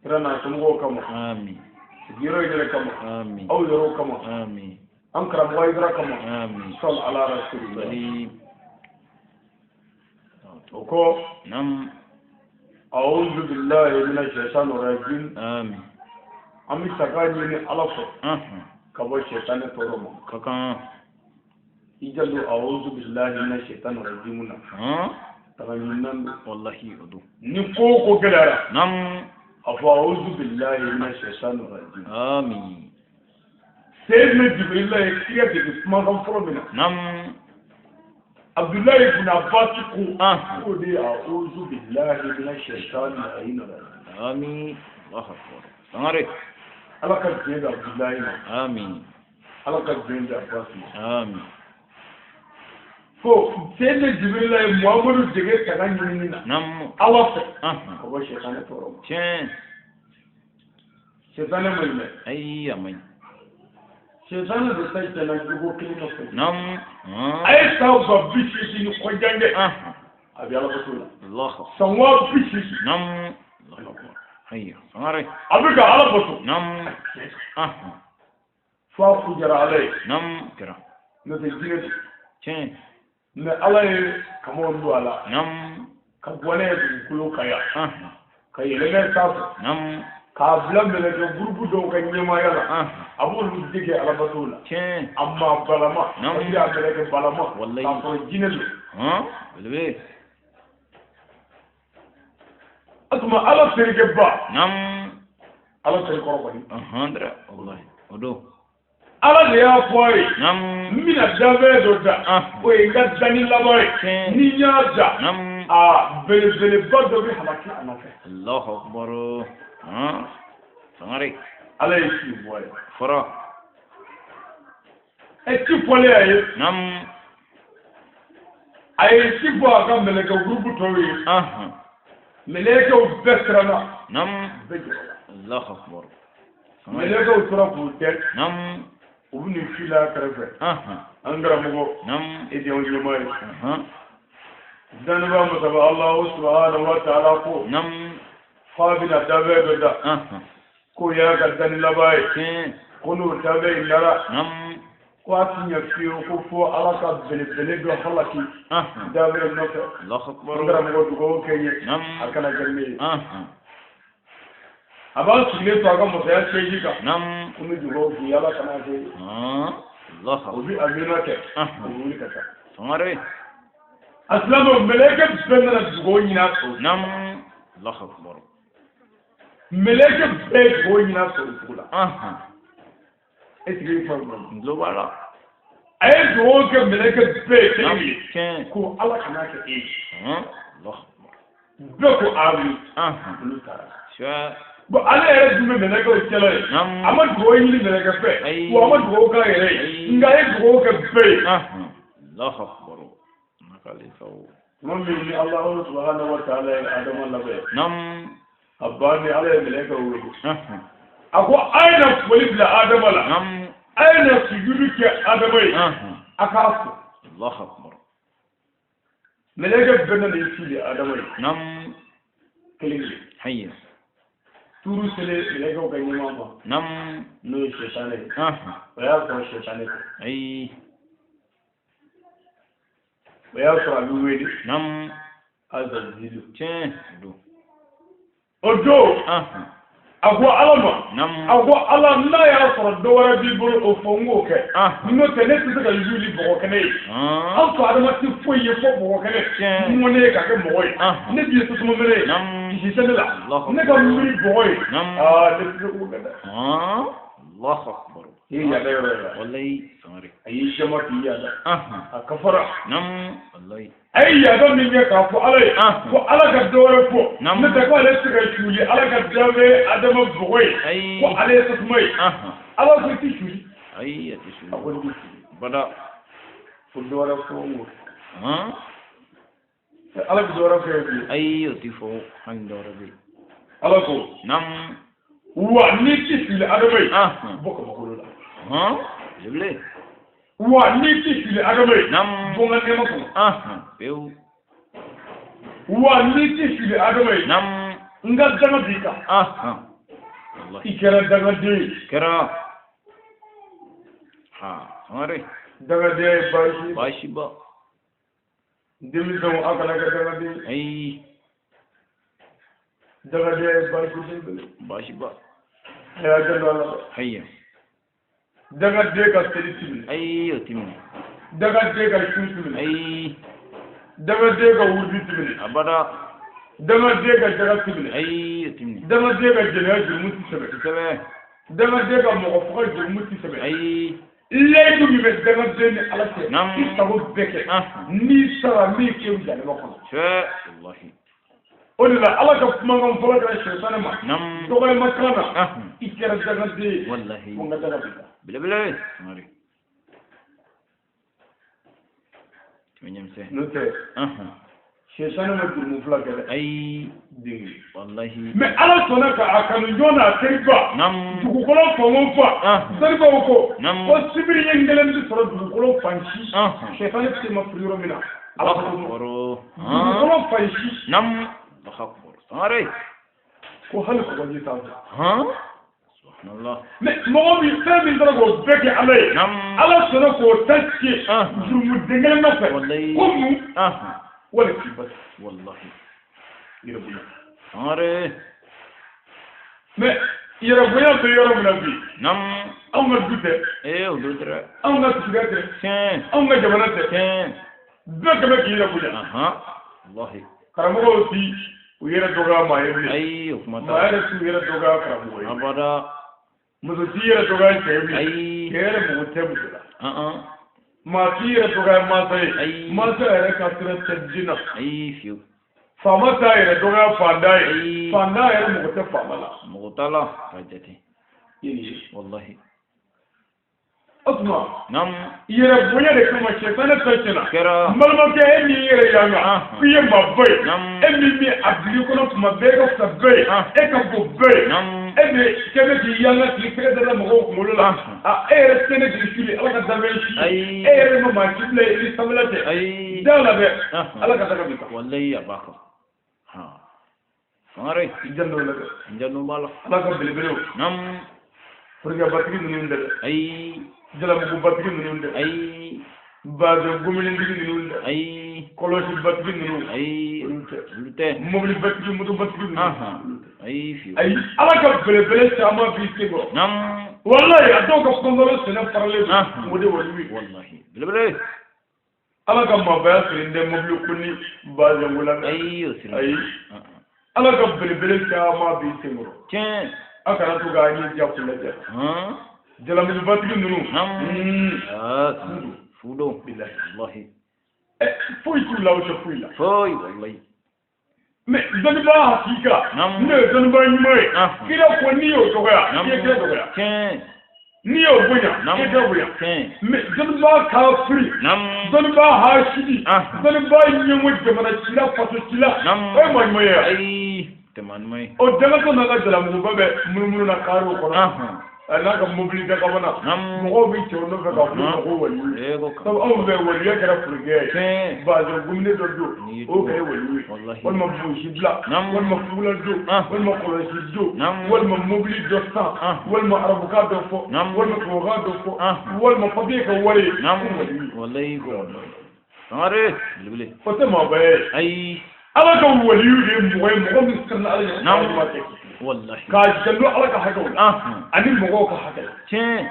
Speaker 1: Kira n'a somɔgɔw kama.
Speaker 2: Amin.
Speaker 1: Sigiyɔrɔ yɛrɛ kama.
Speaker 2: Amin.
Speaker 1: Aw yɛrɛw kama.
Speaker 2: Amin.
Speaker 1: An karamɔgɔ Ibra kama.
Speaker 2: Amin.
Speaker 1: Sɔli ala rasulillah.
Speaker 2: Sali.
Speaker 1: O kɔ.
Speaker 2: Nam.
Speaker 1: A'udhu billahi minash shaitanir rajim.
Speaker 2: Amin.
Speaker 1: An bɛ saga ɲini Ala fɛ. Ka bɔ sɛtanɛ tɔɔrɔ ma.
Speaker 2: Ka kan.
Speaker 1: I janto a'udhu billahi minash shaitanir rajim na. Taga ɲininan don.
Speaker 2: Wallahi o don.
Speaker 1: Ni ko o ko gɛlɛyara.
Speaker 2: Nam.
Speaker 1: A fɔ a'udhu billahi minash shaitanir rajim.
Speaker 2: Amin.
Speaker 1: Seydina Jibrila ye kira dege kumakan fɔlɔ min na.
Speaker 2: Nam.
Speaker 1: Abdullahi ibn Abbas ko. K'o de ye a'udhu billahi minash shaitanir rajim.
Speaker 2: Amin. Allahu akbar. Sangare.
Speaker 1: Ala ka diɲɛ di Abdullahi ma.
Speaker 2: Amin.
Speaker 1: Ala ka diɲɛ di Abbas ma.
Speaker 2: Amin.
Speaker 1: Ko Seydina Jibrila ye Muhamadu dege tanga ɲinini na.
Speaker 2: Nam.
Speaker 1: Ala fɛ. Ka bɔ sɛtanɛ tɔɔrɔ ma.
Speaker 2: Tiɲɛ.
Speaker 1: Sɛtanɛ ma ɲi dɛ.
Speaker 2: Ayi a ma ɲi.
Speaker 1: Sɛtanɛ de ta jɛnna jogo kelen nɔfɛ.
Speaker 2: Nam.
Speaker 1: A ye san 80 ni kɔjan kɛ. A bɛ Ala bato la.
Speaker 2: Allahu.
Speaker 1: San 80,000.
Speaker 2: Nam. Allahu akbar. Ayiwa Sangare.
Speaker 1: A bɛ ka Ala bato.
Speaker 2: Nam.
Speaker 1: Fo a kujara Ala ye.
Speaker 2: Nam kɛra.
Speaker 1: N'o tɛ jinɛ don.
Speaker 2: Tiɲɛ.
Speaker 1: Mais Ala ye kamaw don a la.
Speaker 2: Nam.
Speaker 1: Ka bɔ n'a ye dugukolo kan yan. Ka yɛlɛ n'a ye sanfɛ.
Speaker 2: Nam.
Speaker 1: K'a bila mɛlɛkɛ gurupu dɔw ka ɲɛmaaya la. A b'olu dege Ala bato la.
Speaker 2: Tiɲɛ.
Speaker 1: A maa balama.
Speaker 2: Nam.
Speaker 1: A mɛlɛkɛ balama.
Speaker 2: Wallahi.
Speaker 1: K'a sɔrɔ jinɛ don.
Speaker 2: Belebele.
Speaker 1: O tuma Ala terikɛ ba.
Speaker 2: Nam.
Speaker 1: Ala teri kɔrɔ kɔni.
Speaker 2: Dɛrɛ. Wallahi. O don.
Speaker 1: Ala de y'a fɔ a ye.
Speaker 2: Nam.
Speaker 1: N bɛna danfɛn dɔ da. O ye n ka danni laban ye. Ni n y'a da.
Speaker 2: Nam.
Speaker 1: A belebeleba dɔ bɛ halaki a nɔfɛ.
Speaker 2: Allahu akbar. Sangare.
Speaker 1: Ala ye ci fɔ a ye.
Speaker 2: Fɔra.
Speaker 1: Ɛ ci fɔlen a ye.
Speaker 2: Nam.
Speaker 1: A ye ci fɔ a ka mɛlɛkɛ gurupu tɔw ye. Mɛlɛkɛw bɛɛ siranna.
Speaker 2: Nam.
Speaker 1: Bɛɛ jɔrɔla.
Speaker 2: Allahu akbar.
Speaker 1: Mɛlɛkɛw tora k'u dɛn.
Speaker 2: Nam.
Speaker 1: U bɛ nin fila kɛrɛfɛ. An karamɔgɔ.
Speaker 2: Nam.
Speaker 1: E de y'anw ɲɛmaa ye. Dannibaa masaba Alahu subahanahu wa taala ko.
Speaker 2: Nam.
Speaker 1: F'a bɛna danfɛn dɔ da. K'o y'a ka danni laban ye.
Speaker 2: Tiɲɛ.
Speaker 1: Ko n'o danfɛn in dara.
Speaker 2: Nam.
Speaker 1: Ko a ti ɲɛ fiyewu ko fo Ala ka belebele dɔ halaki. Danfɛn in nɔfɛ.
Speaker 2: Allahu akbar.
Speaker 1: An karamɔgɔ dugawu kɛ n ye.
Speaker 2: Nam.
Speaker 1: A kana kɛ ne ye. A b'a sigilen to a ka masaya siège kan.
Speaker 2: Nam.
Speaker 1: Ko n bɛ dugawu k'i ye Ala kana kɛ ye.
Speaker 2: Allahu.
Speaker 1: O bɛ amina kɛ. O bɛ wuli ka taa.
Speaker 2: Sangare.
Speaker 1: A silamɛw mɛlɛkɛ bɛɛ nana dugawu ɲini a fɛ.
Speaker 2: Nam. Allahu akbar.
Speaker 1: Mɛlɛkɛ bɛɛ ye dugawu ɲini a fɛ o cogo la. Est ce que i faamu?
Speaker 2: N tulo b'a la.
Speaker 1: A ye dugawu kɛ mɛlɛkɛ bɛɛ ye kelen ye.
Speaker 2: Tiɲɛ.
Speaker 1: Ko Ala kana kɛ e ye.
Speaker 2: Allahu akbar.
Speaker 1: Bɛɛ ko amin. Olu taara.
Speaker 2: Tiɲɛ.
Speaker 1: Bon ale yɛrɛ dun bɛ mɛlɛkɛw cɛla ye.
Speaker 2: Nam.
Speaker 1: A ma dugawu ɲini mɛlɛkɛ fɛ. Wa a ma dugawu k'a yɛrɛ ye. Nka a ye dugawu kɛ bɛɛ ye.
Speaker 2: Allahu akbar. Nakale sawo.
Speaker 1: Tuma min ni Alahu subahanahu wa taala ye Adama labɛn.
Speaker 2: Nam.
Speaker 1: A bannen Ala ye mɛlɛkɛw wele. A ko a ye na foli bila Adama la.
Speaker 2: Nam.
Speaker 1: A ye na sujudu kɛ Adama ye. A k'a fo.
Speaker 2: Allahu akbar.
Speaker 1: Mɛlɛkɛ bɛɛ nana i fili Adama ye.
Speaker 2: Nam.
Speaker 1: Kelen kelen.
Speaker 2: Hayya.
Speaker 1: Turu selen mɛlɛkɛw ka ɲɛmaa ma.
Speaker 2: Nam.
Speaker 1: N'o ye sɛtanɛ ye. O y'a sɔrɔ sɛtanɛ tɛ.
Speaker 2: Ayi.
Speaker 1: O y'a sɔrɔ a bɛ wele.
Speaker 2: Nam.
Speaker 1: Azazilu.
Speaker 2: Tiɲɛ don.
Speaker 1: O don. A ko Ala ma.
Speaker 2: Nam.
Speaker 1: A ko Ala n'a y'a sɔrɔ dɔ wɛrɛ b'i bolo o fɔ n k'o kɛ. N'o tɛ ne tɛ se ka yuli bɔgɔ kɛnɛ ye. An fa Adama tɛ foyi ye fo bɔgɔ kɛnɛ. Mɔnɛ ye ka kɛ mɔgɔ ye. Ne dun ye tasuma mɛnɛ ye. Kisi tɛ ne la. Ne ka miiri bɔgɔ ye. Ne tɛ se k'o kɛ dɛ.
Speaker 2: Allahu akbar.
Speaker 1: I ye yaada yɔrɔ ye wa?
Speaker 2: Wallahi Sangare.
Speaker 1: A y'i jama k'i yaada. A kafara.
Speaker 2: Nam. Wallahi.
Speaker 1: A ye yaada min kɛ k'a fɔ Ala ye. Ko Ala ka dɔ wɛrɛ fɔ.
Speaker 2: Nam.
Speaker 1: N'o tɛ ko ale tɛ se ka suli Ala ka danfɛn Adama bɔgɔ ye.
Speaker 2: Ayi.
Speaker 1: Ko ale ye tasuma ye. Ala ko i tɛ suli.
Speaker 2: Ayi a tɛ suli.
Speaker 1: A ko ne tɛ suli.
Speaker 2: Bada.
Speaker 1: Ko dɔ wɛrɛ fɔ n ko. Ala bɛ dɔ wɛrɛ fɔ ye bilen.
Speaker 2: Ayi o tɛ fɔ hali dɔ wɛrɛ bɛ yen.
Speaker 1: Ala ko.
Speaker 2: Nam.
Speaker 1: Wa n'i ti suli Adama ye. Bɔ kabakolo la.
Speaker 2: Belebele.
Speaker 1: Wa n'i ti fili adama ye, bɔ n ka nɛɛma kɔnɔ.
Speaker 2: Pewu.
Speaker 1: Wa n'i ti fili adama ye, n ka danga b'i kan. I kɛra dangaden ye.
Speaker 2: Kɛra. Sangare.
Speaker 1: Dangadenya ye baasi ye.
Speaker 2: Baasi ba.
Speaker 1: Denmisɛnw, aw kana kɛ dangaden ye.
Speaker 2: Ayi.
Speaker 1: Dangadenya ye baasi belebele.
Speaker 2: Baasi ba.
Speaker 1: A y'a janto a la dɛ.
Speaker 2: Ayiwa.
Speaker 1: Dangaden ka seli ti minɛ.
Speaker 2: Ayi, o ti minɛ.
Speaker 1: Dangaden ka sun ti minɛ.
Speaker 2: Ayi.
Speaker 1: Dangaden ka wurudi ti minɛ.
Speaker 2: Abada.
Speaker 1: Dangaden ka jaga ti minɛ.
Speaker 2: Ayi, o ti minɛ.
Speaker 1: Dangaden ka jɛnɛya jurumu ti sɛbɛn.
Speaker 2: Ti sɛbɛn.
Speaker 1: Dangaden ka mɔgɔ faga jurumu ti sɛbɛn.
Speaker 2: Ayi.
Speaker 1: Layidu min bɛ dangaden ni Ala cɛ, i sago bɛɛ kɛ. N'i sara min k'e bɛ jahanama kɔnɔ.
Speaker 2: Tiɲɛ. Walahi.
Speaker 1: O de la Ala ka kumakan fɔlɔ kɛra sɛtanɛ ma. Dɔgɔyama kan na. I kɛra dangaden ye.
Speaker 2: Walahi.
Speaker 1: Ko n ka daga b'i kan.
Speaker 2: Belebele. Sangare. Tɛmɛ ɲɛmisɛn.
Speaker 1: N'o tɛ. Sɛtanɛ ma jurumu fila kɛ dɛ.
Speaker 2: Ayi.
Speaker 1: Denkɛ.
Speaker 2: Walahi.
Speaker 1: Mais Ala sɔnna k'a kanu jɔn na a teriba. Dugukolo fan o fan. Dɔnnibaw ko. Ko sibiri ɲɛ kelen tɛ sɔrɔ dugukolo fan si. Sɛtanɛ tɛ ma fili yɔrɔ min na. Ala ko dugukolo fan si.
Speaker 2: Sangare.
Speaker 1: Ko hali kɔgɔji sanfɛ.
Speaker 2: Subhanallah.
Speaker 1: Mais mɔgɔ min fɛn min taara k'o bɛɛ kɛ Ala ye. Ala sɔnna k'o ta tiɲɛ. Jurumu den kelen nɔfɛ. Ko mun? Wali k'i basi.
Speaker 2: Walahi.
Speaker 1: Yɛrɛ bonya.
Speaker 2: Sangare.
Speaker 1: Mais yɛrɛ bonya bɛ yɔrɔ min na bi. Anw ka du tɛ.
Speaker 2: O du tɛ dɛ.
Speaker 1: Anw ka sigida tɛ.
Speaker 2: Tiɲɛ.
Speaker 1: Anw ka jamana tɛ.
Speaker 2: Tiɲɛ.
Speaker 1: Bɛɛ kɛmɛ k'i yɛrɛ bonya.
Speaker 2: Walahi.
Speaker 1: Karamɔgɔw ti u yɛrɛ dɔgɔya maa ye bilen.
Speaker 2: Ayi, o kuma t'a la.
Speaker 1: Maa yɛrɛ t'u yɛrɛ dɔgɔya karamɔgɔ ye.
Speaker 2: Abada.
Speaker 1: Muso t'i yɛrɛ dɔgɔya cɛ ye bilen.
Speaker 2: Ayi.
Speaker 1: Cɛ yɛrɛ mago tɛ muso la. Maa t'i yɛrɛ dɔgɔya mansa ye.
Speaker 2: Ayi.
Speaker 1: Mansa yɛrɛ ka sira tɛ den na.
Speaker 2: Ayi, fiyewu.
Speaker 1: Faama t'a yɛrɛ dɔgɔya faantan ye.
Speaker 2: Ayi.
Speaker 1: Faantan yɛrɛ mago tɛ faama la.
Speaker 2: Mago t'a la k'a jate.
Speaker 1: I ye nin ye.
Speaker 2: Walahi.
Speaker 1: O tuma. Yɛrɛ bonya de kama sɛtanɛ ta tiɲɛna.
Speaker 2: Kɛra.
Speaker 1: N balimakɛ, e min yɛrɛ yan kan. K'i ye maaba ye. E min bɛ a bil'i kɔnɔ tuma bɛɛ, e ka fisa bɛɛ ye. E ka bon bɛɛ ye. E de kɛlen k'i yanga k'i tɛgɛ da mɔgɔw kunkolo la. E yɛrɛ tɛ ne k'i suli Ala ka danfɛn si.
Speaker 2: Ayi.
Speaker 1: E yɛrɛ ma maa si bila i ni sanfɛla cɛ.
Speaker 2: Ayi.
Speaker 1: Da la dɛ. Ala ka daga b'i kan.
Speaker 2: Walahi, a b'a kan. Sangare.
Speaker 1: I janto o la dɛ.
Speaker 2: N janto b'a la.
Speaker 1: Ala ka belebelew. Forokɛbatigi ninnu tɛ dɛ.
Speaker 2: Ayi.
Speaker 1: Jalamugubatigi ninnu tɛ.
Speaker 2: Ayi.
Speaker 1: Bazɛn gominintigi ninnu tɛ.
Speaker 2: Ayi.
Speaker 1: Kɔlɔsibatigi ninnu.
Speaker 2: Ayi.
Speaker 1: Olu tɛ.
Speaker 2: Olu tɛ.
Speaker 1: Mobilibatigi, motobatigi ninnu. Olu tɛ.
Speaker 2: Ayi, fiyewu.
Speaker 1: Ayi, Ala ka belebele caman b'i sen kɔrɔ. Walayi, a dɔw ka kɔngɔlɔ sɛnɛ faralen don. O de waliyu ye.
Speaker 2: Walahi. Belebele.
Speaker 1: Ala ka maabaya siri tɛ mobili ko ni bazɛn ko la dɛ.
Speaker 2: Ayi, o siri.
Speaker 1: Ayi. Ala ka belebele caman b'i sen kɔrɔ.
Speaker 2: Tiɲɛ.
Speaker 1: A kana to k'a ɲɛ ja k'u lajɛ. Jalamugubatigi ninnu.
Speaker 2: Fu don.
Speaker 1: Bilahi.
Speaker 2: Walahi.
Speaker 1: Foyi t'u la, o tɛ foyi la.
Speaker 2: Foyi, walahi.
Speaker 1: Mais dɔnnibaa hakika. N'o ye dɔnnibaa ɲuman ye. Kira ko n'i y'o dɔgɔya, i ye kira dɔgɔya.
Speaker 2: Tiɲɛ.
Speaker 1: N'i y'o bonya, i ye kira bonya.
Speaker 2: Tiɲɛ.
Speaker 1: Mais dɔnnibaa kafiri. Dɔnnibaa hasidi. Dɔnnibaa ɲɛmɔgɔ jamana cila, faso cila. O ye maa ɲuman ye wa?
Speaker 2: Ayi, tɛ maa ɲuman ye.
Speaker 1: O dangatɔ n'a ka jalamuguba bɛ munumunu na karew kɔnɔ. A n'a ka mobili dakabana. Mɔgɔw bɛ cɛw nɔfɛ k'a fɔ ko waliyu ye. Sabu anw fɛ waliya kɛra forokɛ ye. Bazɛn gumini dɔ don, o kɛra waliyu ye. Walima bosi bila, walima fugula don, walima kɔlɔsi don, walima mobili dɔ san, walima arabukan dɔ fɔ, walima tubabukan dɔ fɔ, walima papiye ka wari ye. Ko waliyu ye.
Speaker 2: Walahi, ko waliyu. Sangare. Belebele.
Speaker 1: O tɛ maabaya ye.
Speaker 2: Ayi.
Speaker 1: Ala ka waliyu de ye mɔgɔ ye, mɔgɔ min siranna Ala ɲɛ.
Speaker 2: Walahi.
Speaker 1: K'a janto Ala ka hakɛw la. Ani mɔgɔw ka hakɛ la.
Speaker 2: Tiɲɛ.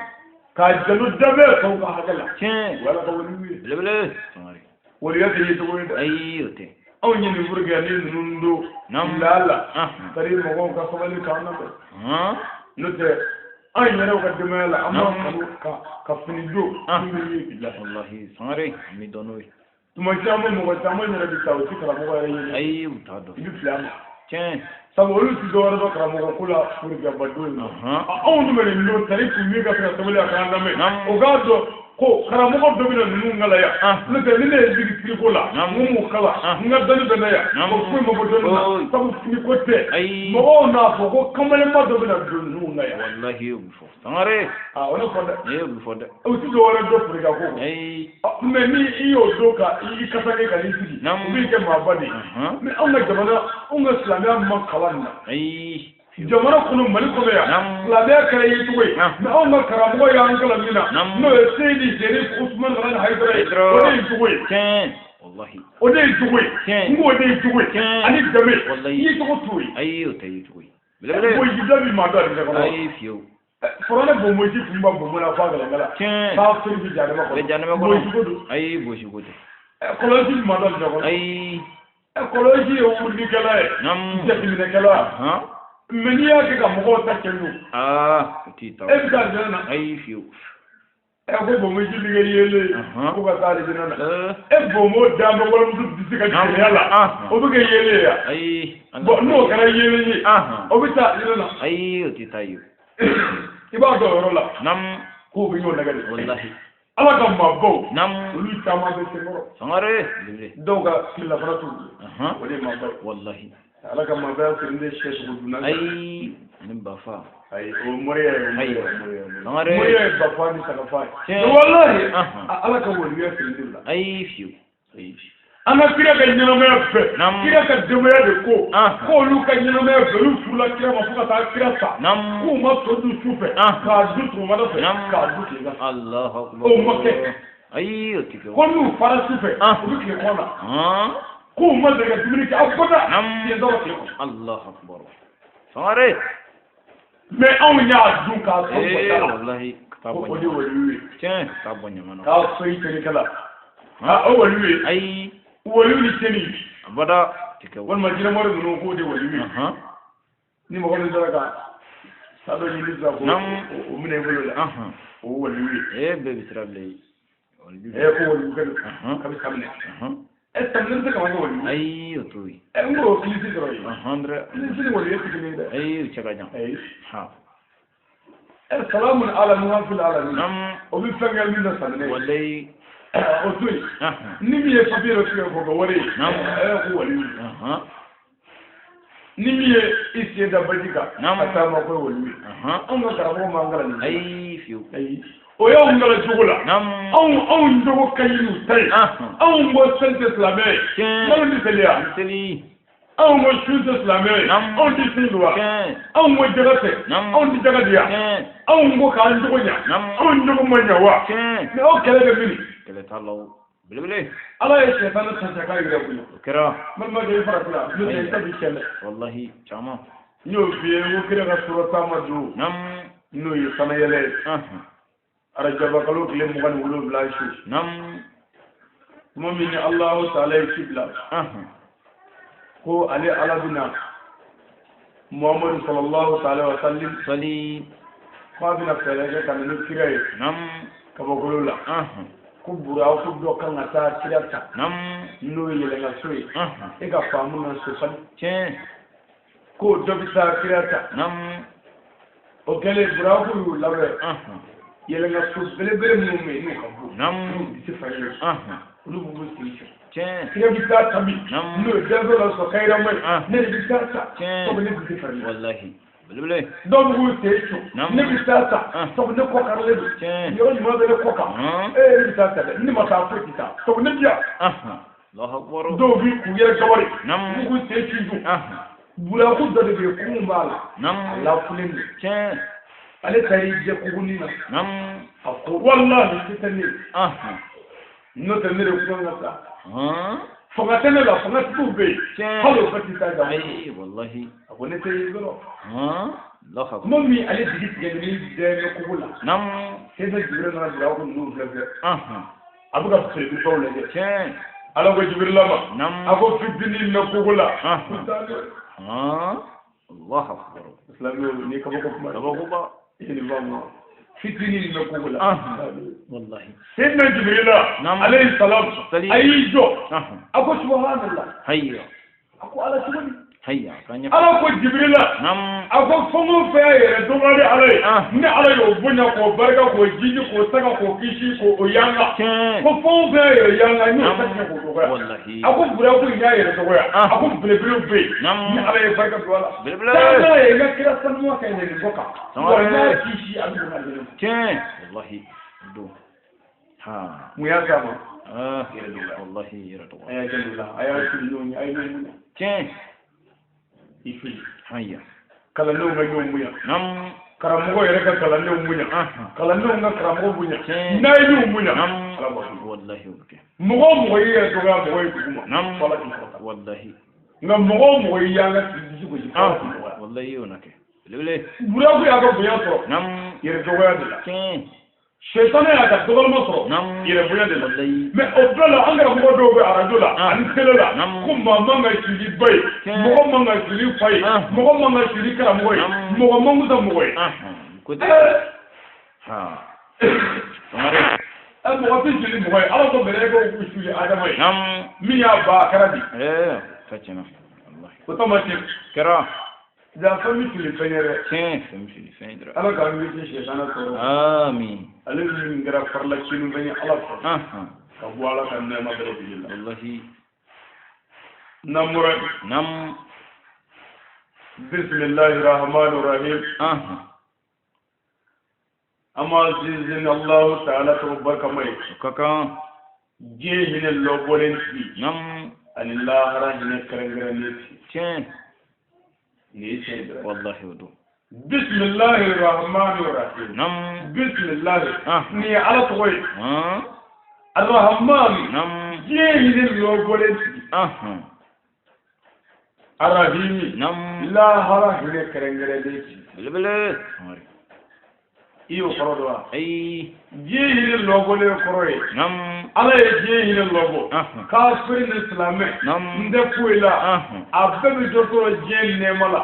Speaker 1: K'a janto danfɛn tɔw ka hakɛ la.
Speaker 2: Tiɲɛ.
Speaker 1: O y'Ala ka waliyu ye.
Speaker 2: Belebele. Sangare.
Speaker 1: Waliya tɛ ye cogo ye dɛ.
Speaker 2: Ayi, o tɛ.
Speaker 1: Anw ye nin furu kɛ ni ninnu don. Laala. C'est-à-dire mɔgɔw ka sabali k'an lamɛn. N'o tɛ an yɛrɛw ka denbaya la, an b'a kanu ka fini don. Min bɛ ye bilahi.
Speaker 2: Walahi, Sangare, an bɛ dɔn n'o ye.
Speaker 1: Tuma caman mɔgɔ caman yɛrɛ bɛ taa, u ti karamɔgɔ yɛrɛ ɲini.
Speaker 2: Ayi, u t'a dɔn.
Speaker 1: I bɛ fili a ma.
Speaker 2: Tiɲɛ.
Speaker 1: Sabu olu ti dɔwɛrɛ dɔn karamɔgɔ ko la forokɛba don in na. Anw dun bɛ nin don tari kun min ka se ka sabali a k'an lamɛn. O k'a dɔn ko Ko karamɔgɔ dɔ bɛna ninnu kala yan n'o tɛ ni ne ye jigi firiko la n m'u kala n ka dɔnni bɛ na yan ko foyi ma bɔ dɔnni na sabu finiko tɛ mɔgɔw n'a fɔ ko kamalenba dɔ bɛna don ninnu na yan.
Speaker 2: Walahi o bɛ fɔ Sangare.
Speaker 1: Aa o ne fɔ dɛ.
Speaker 2: Ee o bɛ fɔ dɛ.
Speaker 1: O ti dɔwɛrɛ dɔ fori ka ko. Mais ni i y'o don ka i kasake ka n'i sigi o b'i kɛ maaba de ye. Mais anw ka jamana anw ka silamɛya ma kalan nin na.
Speaker 2: Ayi.
Speaker 1: Jamana kɔnɔ Mali kɔnɔ yan silamɛya kɛra ye cogo ye mais anw ka karamɔgɔ y'an kalan min na n'o ye Seyidi Serif Usumani Madani Hayidara ye o de ye cogo ye.
Speaker 2: Walahi.
Speaker 1: O de ye cogo ye. N k'o de ye cogo ye. Ani danbe. I ye cogo t'o ye.
Speaker 2: Ayi o tɛ ye cogo ye.
Speaker 1: Boyi bi maa dɔ a dingɛ kɔnɔ.
Speaker 2: Ayi fiyewu.
Speaker 1: Fɔlɔ ne bonbosi tun b'a bonbo la f'a gɛlɛnkala. K'a feere bi janɛmɛ kɔnɔ.
Speaker 2: Janɛmɛ kɔnɔ.
Speaker 1: Boyi ko don.
Speaker 2: Ayi bosi ko tɛ.
Speaker 1: Kɔlɔsi bi maa dɔ a dingɛ kɔnɔ.
Speaker 2: Ayi.
Speaker 1: Kɔlɔsi ye wulilikɛla ye. Jateminɛkɛla. Mais n'i y'a kɛ ka mɔgɔw ta cɛ don.
Speaker 2: Aa o t'i ta.
Speaker 1: E bɛ taa alijinɛ na.
Speaker 2: Ayi fiyewu.
Speaker 1: Ɛ ko bonbosi bɛ kɛ yeelen ye. Ko ka taa alijinɛ na. E bonbo dan bɛ walimuso disi ka jɛya la. O bɛ kɛ yeelen ye wa.
Speaker 2: Ayi.
Speaker 1: Bon n'o kɛra yeelen ye. O bɛ taa alijinɛ na.
Speaker 2: Ayi o tɛ taa yen.
Speaker 1: I b'a dɔn o yɔrɔ la. K'o bɛ ɲɔgɔn nɛgɛ de.
Speaker 2: Walahi.
Speaker 1: Ala ka maabaw. Olu caman bɛ senkɔrɔ.
Speaker 2: Sangare.
Speaker 1: Dɔw ka tilelafana t'u bolo. O de ye maaba ye.
Speaker 2: Walahi.
Speaker 1: Ala ka maabaya siri ne sɛ sogo dunna.
Speaker 2: Ayi ani bafa.
Speaker 1: Ayi o moriya ye.
Speaker 2: Ayi
Speaker 1: Sangare. Moriya ye bafa ni sagafa ye. Walahi. Ala ka waliya siri ne la.
Speaker 2: Ayi fiyewu. Ayi.
Speaker 1: An ka kira ka ɲɛnamaya bɛɛ. Kira ka denbaya de ko. K'olu ka ɲɛnamaya bɛɛ olu furula kira ma fo ka taa kira sa. K'u ma to dun su fɛ. K'a dun sɔgɔmada fɛ. K'a dun tilegan fɛ.
Speaker 2: Alahu akubar.
Speaker 1: O ma kɛ.
Speaker 2: Ayi o ti kɛ.
Speaker 1: Ko n'u fara su fɛ. U bɛ tile kɔnɔ na. K'u ma deli ka dumuni kɛ abada. Tiɲɛ dɔrɔn tile kɔnɔ.
Speaker 2: Alahu akubar. Sangare.
Speaker 1: Mais anw y'a dun k'a sɔrɔ bɔ da la.
Speaker 2: Walahi. Ka taa bɔ
Speaker 1: O de ye waliyu ye.
Speaker 2: Tiɲɛ ka taa bɔ ɲama na.
Speaker 1: K'a fɔ i terikɛ la. O waliyu ye.
Speaker 2: Ayi.
Speaker 1: Waliyu ni seli.
Speaker 2: Abada.
Speaker 1: Walima jinɛmɔri ninnu k'o de waliyu ye. Ni mɔgɔ min sera ka sa dɔ ɲini sisan k'o o minɛ i bolo la. O waliyu ye.
Speaker 2: Ee bɛɛ bɛ sira bila yen.
Speaker 1: Ko waliyu kɛ don. K'a bɛ sa minɛ. Saminɛ bɛ se ka kɛ waliyu ye.
Speaker 2: Ayi o t'o ye.
Speaker 1: N k'o kilisi dɔrɔn ye.
Speaker 2: Dɛ.
Speaker 1: Kilisi ni waliyu tɛ kelen ye dɛ.
Speaker 2: Ayi o cɛ ka jan.
Speaker 1: Ayi. Salamun ala nuhan fil alamin. O bɛ fɛn kɛ min na saminɛ ye.
Speaker 2: Walayi.
Speaker 1: O to yen. Ni min ye papiye dɔ tigɛ k'o kɛ wari ye. Ko waliyu ye. Ni min ye i sen da baji kan. Ka taa ma ko waliyu ye. Anw ka karamɔgɔ m'an kalan nin.
Speaker 2: Ayi fiyewu.
Speaker 1: Ayi. O y'anw kalan cogo la. Anw jogo ka ɲi n'u ta ye. Anw ko seli tɛ silamɛ ye. Anw tɛ seli ya. Anw ko sun tɛ silamɛ ye. Anw tɛ sun don wa. Anw ko jaga tɛ. Anw tɛ jaga di ya. Anw ko k'an jogo ɲa. Anw jogo ma ɲa wa. Mais o kɛlɛ bɛ min?
Speaker 2: Kɛlɛ t'a la o. Belebele.
Speaker 1: Ala ye sɛtanɛ ta k'a yɛrɛ bonya.
Speaker 2: O kɛra.
Speaker 1: Balimakɛ i farati la. N'o tɛ i ta b'i kɛlɛ.
Speaker 2: Walahi caman.
Speaker 1: N y'o f'i ye n ko kira ka sura taama don. N'o ye sanayɛlɛ ye. Arajaba kalo tile 27 su. Tuma min ni Alahu taala ye ci bila. Ko ale Ala bɛna Muhamadu sallallahu taala wa sallim.
Speaker 2: Sali.
Speaker 1: K'a bɛna fɛɛrɛ kɛ ka na ni kira ye. Kabakolo la. Ko buraku dɔ kan ka taa kira ta. N'o ye yɛlɛnkaso ye. E ka faamu na sofali.
Speaker 2: Tiɲɛ.
Speaker 1: Ko dɔ bɛ taa kira ta. O kɛlen buraku y'u labɛn. Yɛlɛnkaso belebele minnu bɛ yen n'u ka bon. N'u bɛ se fari ye. Olu b'u sen cɛ.
Speaker 2: Tiɲɛ.
Speaker 1: Kira bɛ taa ta min. N'o ye denmisɛnw la sɔrɔ kayirama ye. Ne de bɛ taa ta. Sabu ne bɛ se fari ye.
Speaker 2: Walahi. Belebele.
Speaker 1: Dɔw b'u sen cɛ. Ne bɛ taa ta. Sabu ne kɔ karilen don. Yɔrɔ ɲuman bɛ ne kɔ kan. Ee ne bɛ taa ta dɛ. Ne ma taa foyi tɛ taa. Sabu ne bi yan.
Speaker 2: Alahu akubar.
Speaker 1: Dɔw b'i k'u yɛrɛ gabari. U b'u sen cun. Buraku dɔ de bɛ yen kurun b'a la. A lafulen don.
Speaker 2: Tiɲɛ.
Speaker 1: Ale taara i jɛ kurunin na. A ko walahi se tɛ ne ye. N'o tɛ ne de kun kan ka taa. Fanga tɛ ne la, fangatigiw bɛ yen. Hali o bɛɛ tɛ taa jamana.
Speaker 2: Ayi walahi.
Speaker 1: A ko ne tɛ yen dɔrɔn. Tuma min ale jigi tigɛ ni dɛmɛ kogo la. Seyidina Jibirila nana buraku ninnu filɛ filɛ. A bɛ ka feerebaw lajɛ.
Speaker 2: Tiɲɛ.
Speaker 1: Ala ko Jibirila ma. A ko fitinin bɛ kogo la.
Speaker 2: Allahu akbar.
Speaker 1: Silamɛw ni kabako kuma.
Speaker 2: Kabakoba.
Speaker 1: I ni faamu. Fitinin bɛ kogo la.
Speaker 2: Walahi.
Speaker 1: Seyidina Jibirila alayhi salam a y'i jɔ. A ko subhanallah.
Speaker 2: Hayya.
Speaker 1: A ko Ala cogo di? Ala ko Jibrila a ko fɛn o fɛn y'a yɛrɛ dɔgɔya ni Ala ye ni Ala y'o bonya k'o barika k'o jiji k'o saga k'o kisi k'o yanga ko fɛn o fɛn y'a yɛrɛ yanga n y'o ta k'o dɔgɔya a ko buraku in y'a yɛrɛ dɔgɔya a ko belebelew bɛ yen ni Ala ye barika don a la taa n'a ye n ka kira sanuya ka ɲɛ nin bɔ kan wa n'a kisi a bɛ don alijinɛ
Speaker 2: tiɲɛ walahi don
Speaker 1: mun y'a s'a ma
Speaker 2: yɛrɛ dɔgɔya walahi yɛrɛ dɔgɔya
Speaker 1: a y'a janto la a y'a fili ɲɔgɔn ye a ye ɲɔgɔn bonya
Speaker 2: tiɲɛ
Speaker 1: i fili
Speaker 2: haya
Speaker 1: kalandenw ka ɲɔgɔn bonya karamɔgɔ yɛrɛ ka kalandenw bonya kalandenw ka karamɔgɔ bonya n'a ye ɲɔgɔn bonya Ala b'a fɔ
Speaker 2: walahi o bɛ kɛ
Speaker 1: mɔgɔ o mɔgɔ y'i yɛrɛ dɔgɔya mɔgɔ ye dugu ma fo Ala k'i kɔrɔta
Speaker 2: walahi
Speaker 1: nka mɔgɔ o mɔgɔ y'i yanga k'i disi gosi fo Ala k'i dɔgɔya
Speaker 2: walahi o na kɛ belebele
Speaker 1: buraku y'a ka bonya sɔrɔ yɛrɛ dɔgɔya de la sɛtanɛ y'a ka dɔgɔlima sɔrɔ yɛrɛ bonya de la mais o bɛɛ la an karamɔgɔ dɔw bɛ arajo la ani télé la ko maa man ka sigi ba ye mɔgɔ man ka sigi fa ye mɔgɔ man ka sigi karamɔgɔ ye mɔgɔ man kusa mɔgɔ ye mɔgɔ tɛ sigi mɔgɔ ye Ala ko mɛlɛkɛw k'u sigi Adama ye min y'a ba a kɛra di o taamasiyɛn
Speaker 2: kɛra
Speaker 1: ja fɛn min fili fɛn ye dɛ
Speaker 2: tiɲɛ fɛn min fili fɛn ye dɛ
Speaker 1: Ala k'an kisi sɛtanɛ tɔɔrɔ
Speaker 2: amin
Speaker 1: ale min kɛra farila kinu fɛn ye Ala fɛ ka bɔ Ala ka nɛɛma bɛɛ lajɛlen la
Speaker 2: walahi
Speaker 1: n'an bɔra
Speaker 2: nam
Speaker 1: bisimilahi rahmani rahim an b'a sinsin Alahu taala tɔgɔ barikama ye
Speaker 2: o ka kan
Speaker 1: diɲɛ hinɛ lɔbɔlen tigi
Speaker 2: nam
Speaker 1: ani lahara hinɛ kɛrɛnkɛrɛnnen tigi
Speaker 2: tiɲɛ
Speaker 1: nin ye tiɲɛ dɔrɔn
Speaker 2: walahi o don
Speaker 1: bisimilahi rahmani rahim
Speaker 2: nam
Speaker 1: bisimilahi nin ye Ala tɔgɔ ye arahmani
Speaker 2: nam
Speaker 1: diɲɛ hinɛ lɔbɔlen tigi arahimi
Speaker 2: nam
Speaker 1: lahara hinɛ kɛrɛnkɛrɛnnen tigi
Speaker 2: belebele
Speaker 1: i y'o kɔrɔ dɔn wa
Speaker 2: ayi
Speaker 1: diɲɛ hinɛ lɔbɔlen kɔrɔ ye
Speaker 2: nam
Speaker 1: Ala ye diɲɛ hinɛ lɔbɔ kafiri ni silamɛ n tɛ foyi la a bɛɛ bɛ dɔ sɔrɔ diɲɛ nɛɛma la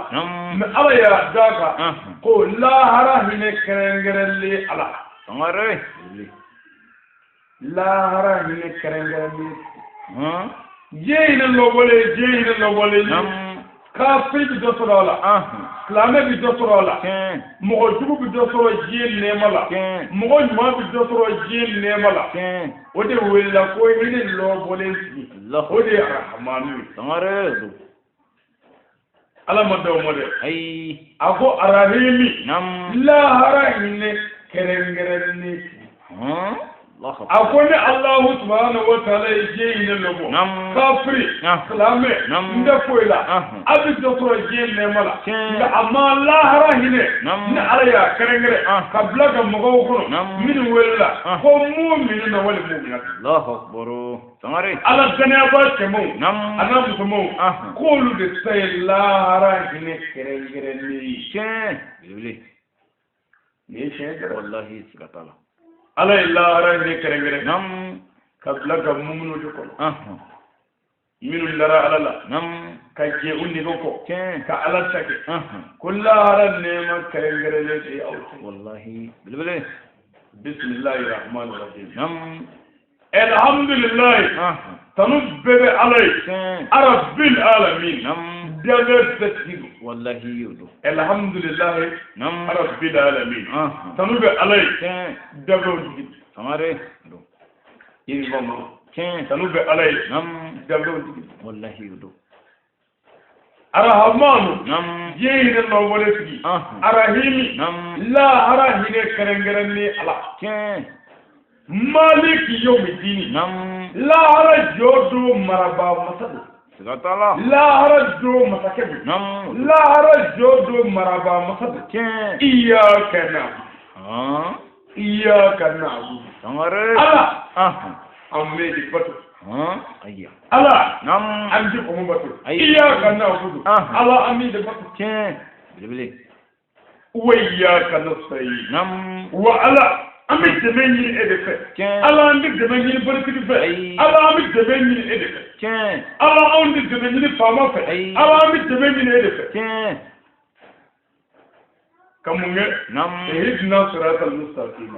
Speaker 1: mais Ala y'a d'a kan ko lahara hinɛ kɛrɛnkɛrɛnlen Ala
Speaker 2: sangare
Speaker 1: lahara hinɛ kɛrɛnkɛrɛnlen diɲɛ hinɛ lɔbɔlen diɲɛ hinɛ lɔbɔlen kafiri bɛ dɔ sɔrɔ a la silamɛ bɛ dɔ sɔrɔ a la mɔgɔ jugu bɛ dɔ sɔrɔ diɲɛ nɛɛma la mɔgɔ ɲuman bɛ dɔ sɔrɔ diɲɛ nɛɛma la o de welela ko hinɛ lɔbɔlen tigi o de ye arahamani ye Ala ma da o ma dɛ a ko arahimi lahara hinɛ kɛrɛnkɛrɛnnen tigi a ko ni Alahu subahana wa taala ye diɲɛ hinɛ lɔbɔ kafiri silamɛ n tɛ foyi la a bɛ dɔ sɔrɔ diɲɛ nɛɛma la nka a ma lahara hinɛ ni Ala y'a kɛrɛnkɛrɛn ka bila ka mɔgɔw kɔnɔ minnu welela ko mu'minuna wali mu'minat Ala danayabaa cɛmanw a n'a musomanw k'olu de ta ye lahara hinɛ kɛrɛnkɛrɛnnen ye
Speaker 2: belebele
Speaker 1: nin ye tiɲɛ dɛ
Speaker 2: walahi siga t'a la
Speaker 1: Ala ye lahara hinɛ kɛrɛnkɛrɛn ka bila ka mumunu de kɔnɔ minnu dara Ala la ka jɛ u nege kɔ ka Ala ta kɛ ko lahara nɛɛma kɛrɛnkɛrɛnnen de ye aw ta
Speaker 2: walahi belebele
Speaker 1: bisimilahi rahmani rahim alhamdulilayi tanu bɛɛ bɛ Ala ye arabil alamin danbɛ bɛɛ tigi don
Speaker 2: walahi o don
Speaker 1: alhamdulilayi arabil alamin tanu bɛ Ala ye danbɛw tigi don
Speaker 2: sangare don
Speaker 1: i b'i faamu tanu bɛ Ala ye danbɛw tigi don
Speaker 2: walahi o don
Speaker 1: arahamanu diɲɛ hinɛ lɔbɔlen tigi arahimi lahara hinɛ kɛrɛnkɛrɛnnen Ala maliki yomi dini lahara jɔ don marabaa masa don
Speaker 2: siga t'a la
Speaker 1: lahara jɔ masakɛ don lahara jɔ don marabaa masa don iyaka na'budu iyaka na'budu
Speaker 2: sangare
Speaker 1: Ala an bɛ de bato Ala an tɛ kɔmɔ bato iyaka na'budu Ala an bɛ de bato
Speaker 2: belebele
Speaker 1: wa iyaka nasta'in wa Ala an bɛ dɛmɛ ɲini e de fɛ Ala an bɛ dɛmɛ ɲini politiki fɛ Ala an bɛ dɛmɛ ɲini e de fɛ Ala anw tɛ dɛmɛ ɲini faama fɛ Ala an bɛ dɛmɛ ɲini e de fɛ ka mun kɛ ihdina siratal mustaqim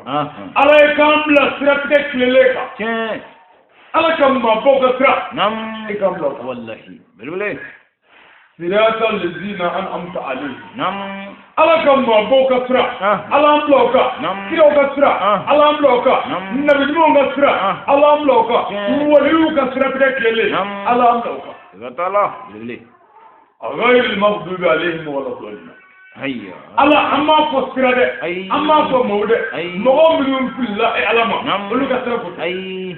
Speaker 1: Ala ye k'an bila siratigɛ tilennen kan Ala ka maabaw ka sira i k'an bila o kan
Speaker 2: walahi belebele
Speaker 1: Sirata lezina an'amta alayhim.
Speaker 2: Naam.
Speaker 1: Ala ka maabaw ka sira. Ala an bila o kan. Kiraw ka sira. Ala an bila o kan. Nabi ɲumanw ka sira. Ala an bila o kan. Waliyuw ka siratigɛ tilennen. Ala an bila o kan.
Speaker 2: Siga t'a la. Belebele.
Speaker 1: Ghayril maghdubi alayhim wala ddallin.
Speaker 2: Ayiwa.
Speaker 1: Ala an m'a fɔ sira dɛ. An m'a fɔ maaw dɛ. Mɔgɔ minnu filila e Ala ma. Olu ka sira ko tɛ.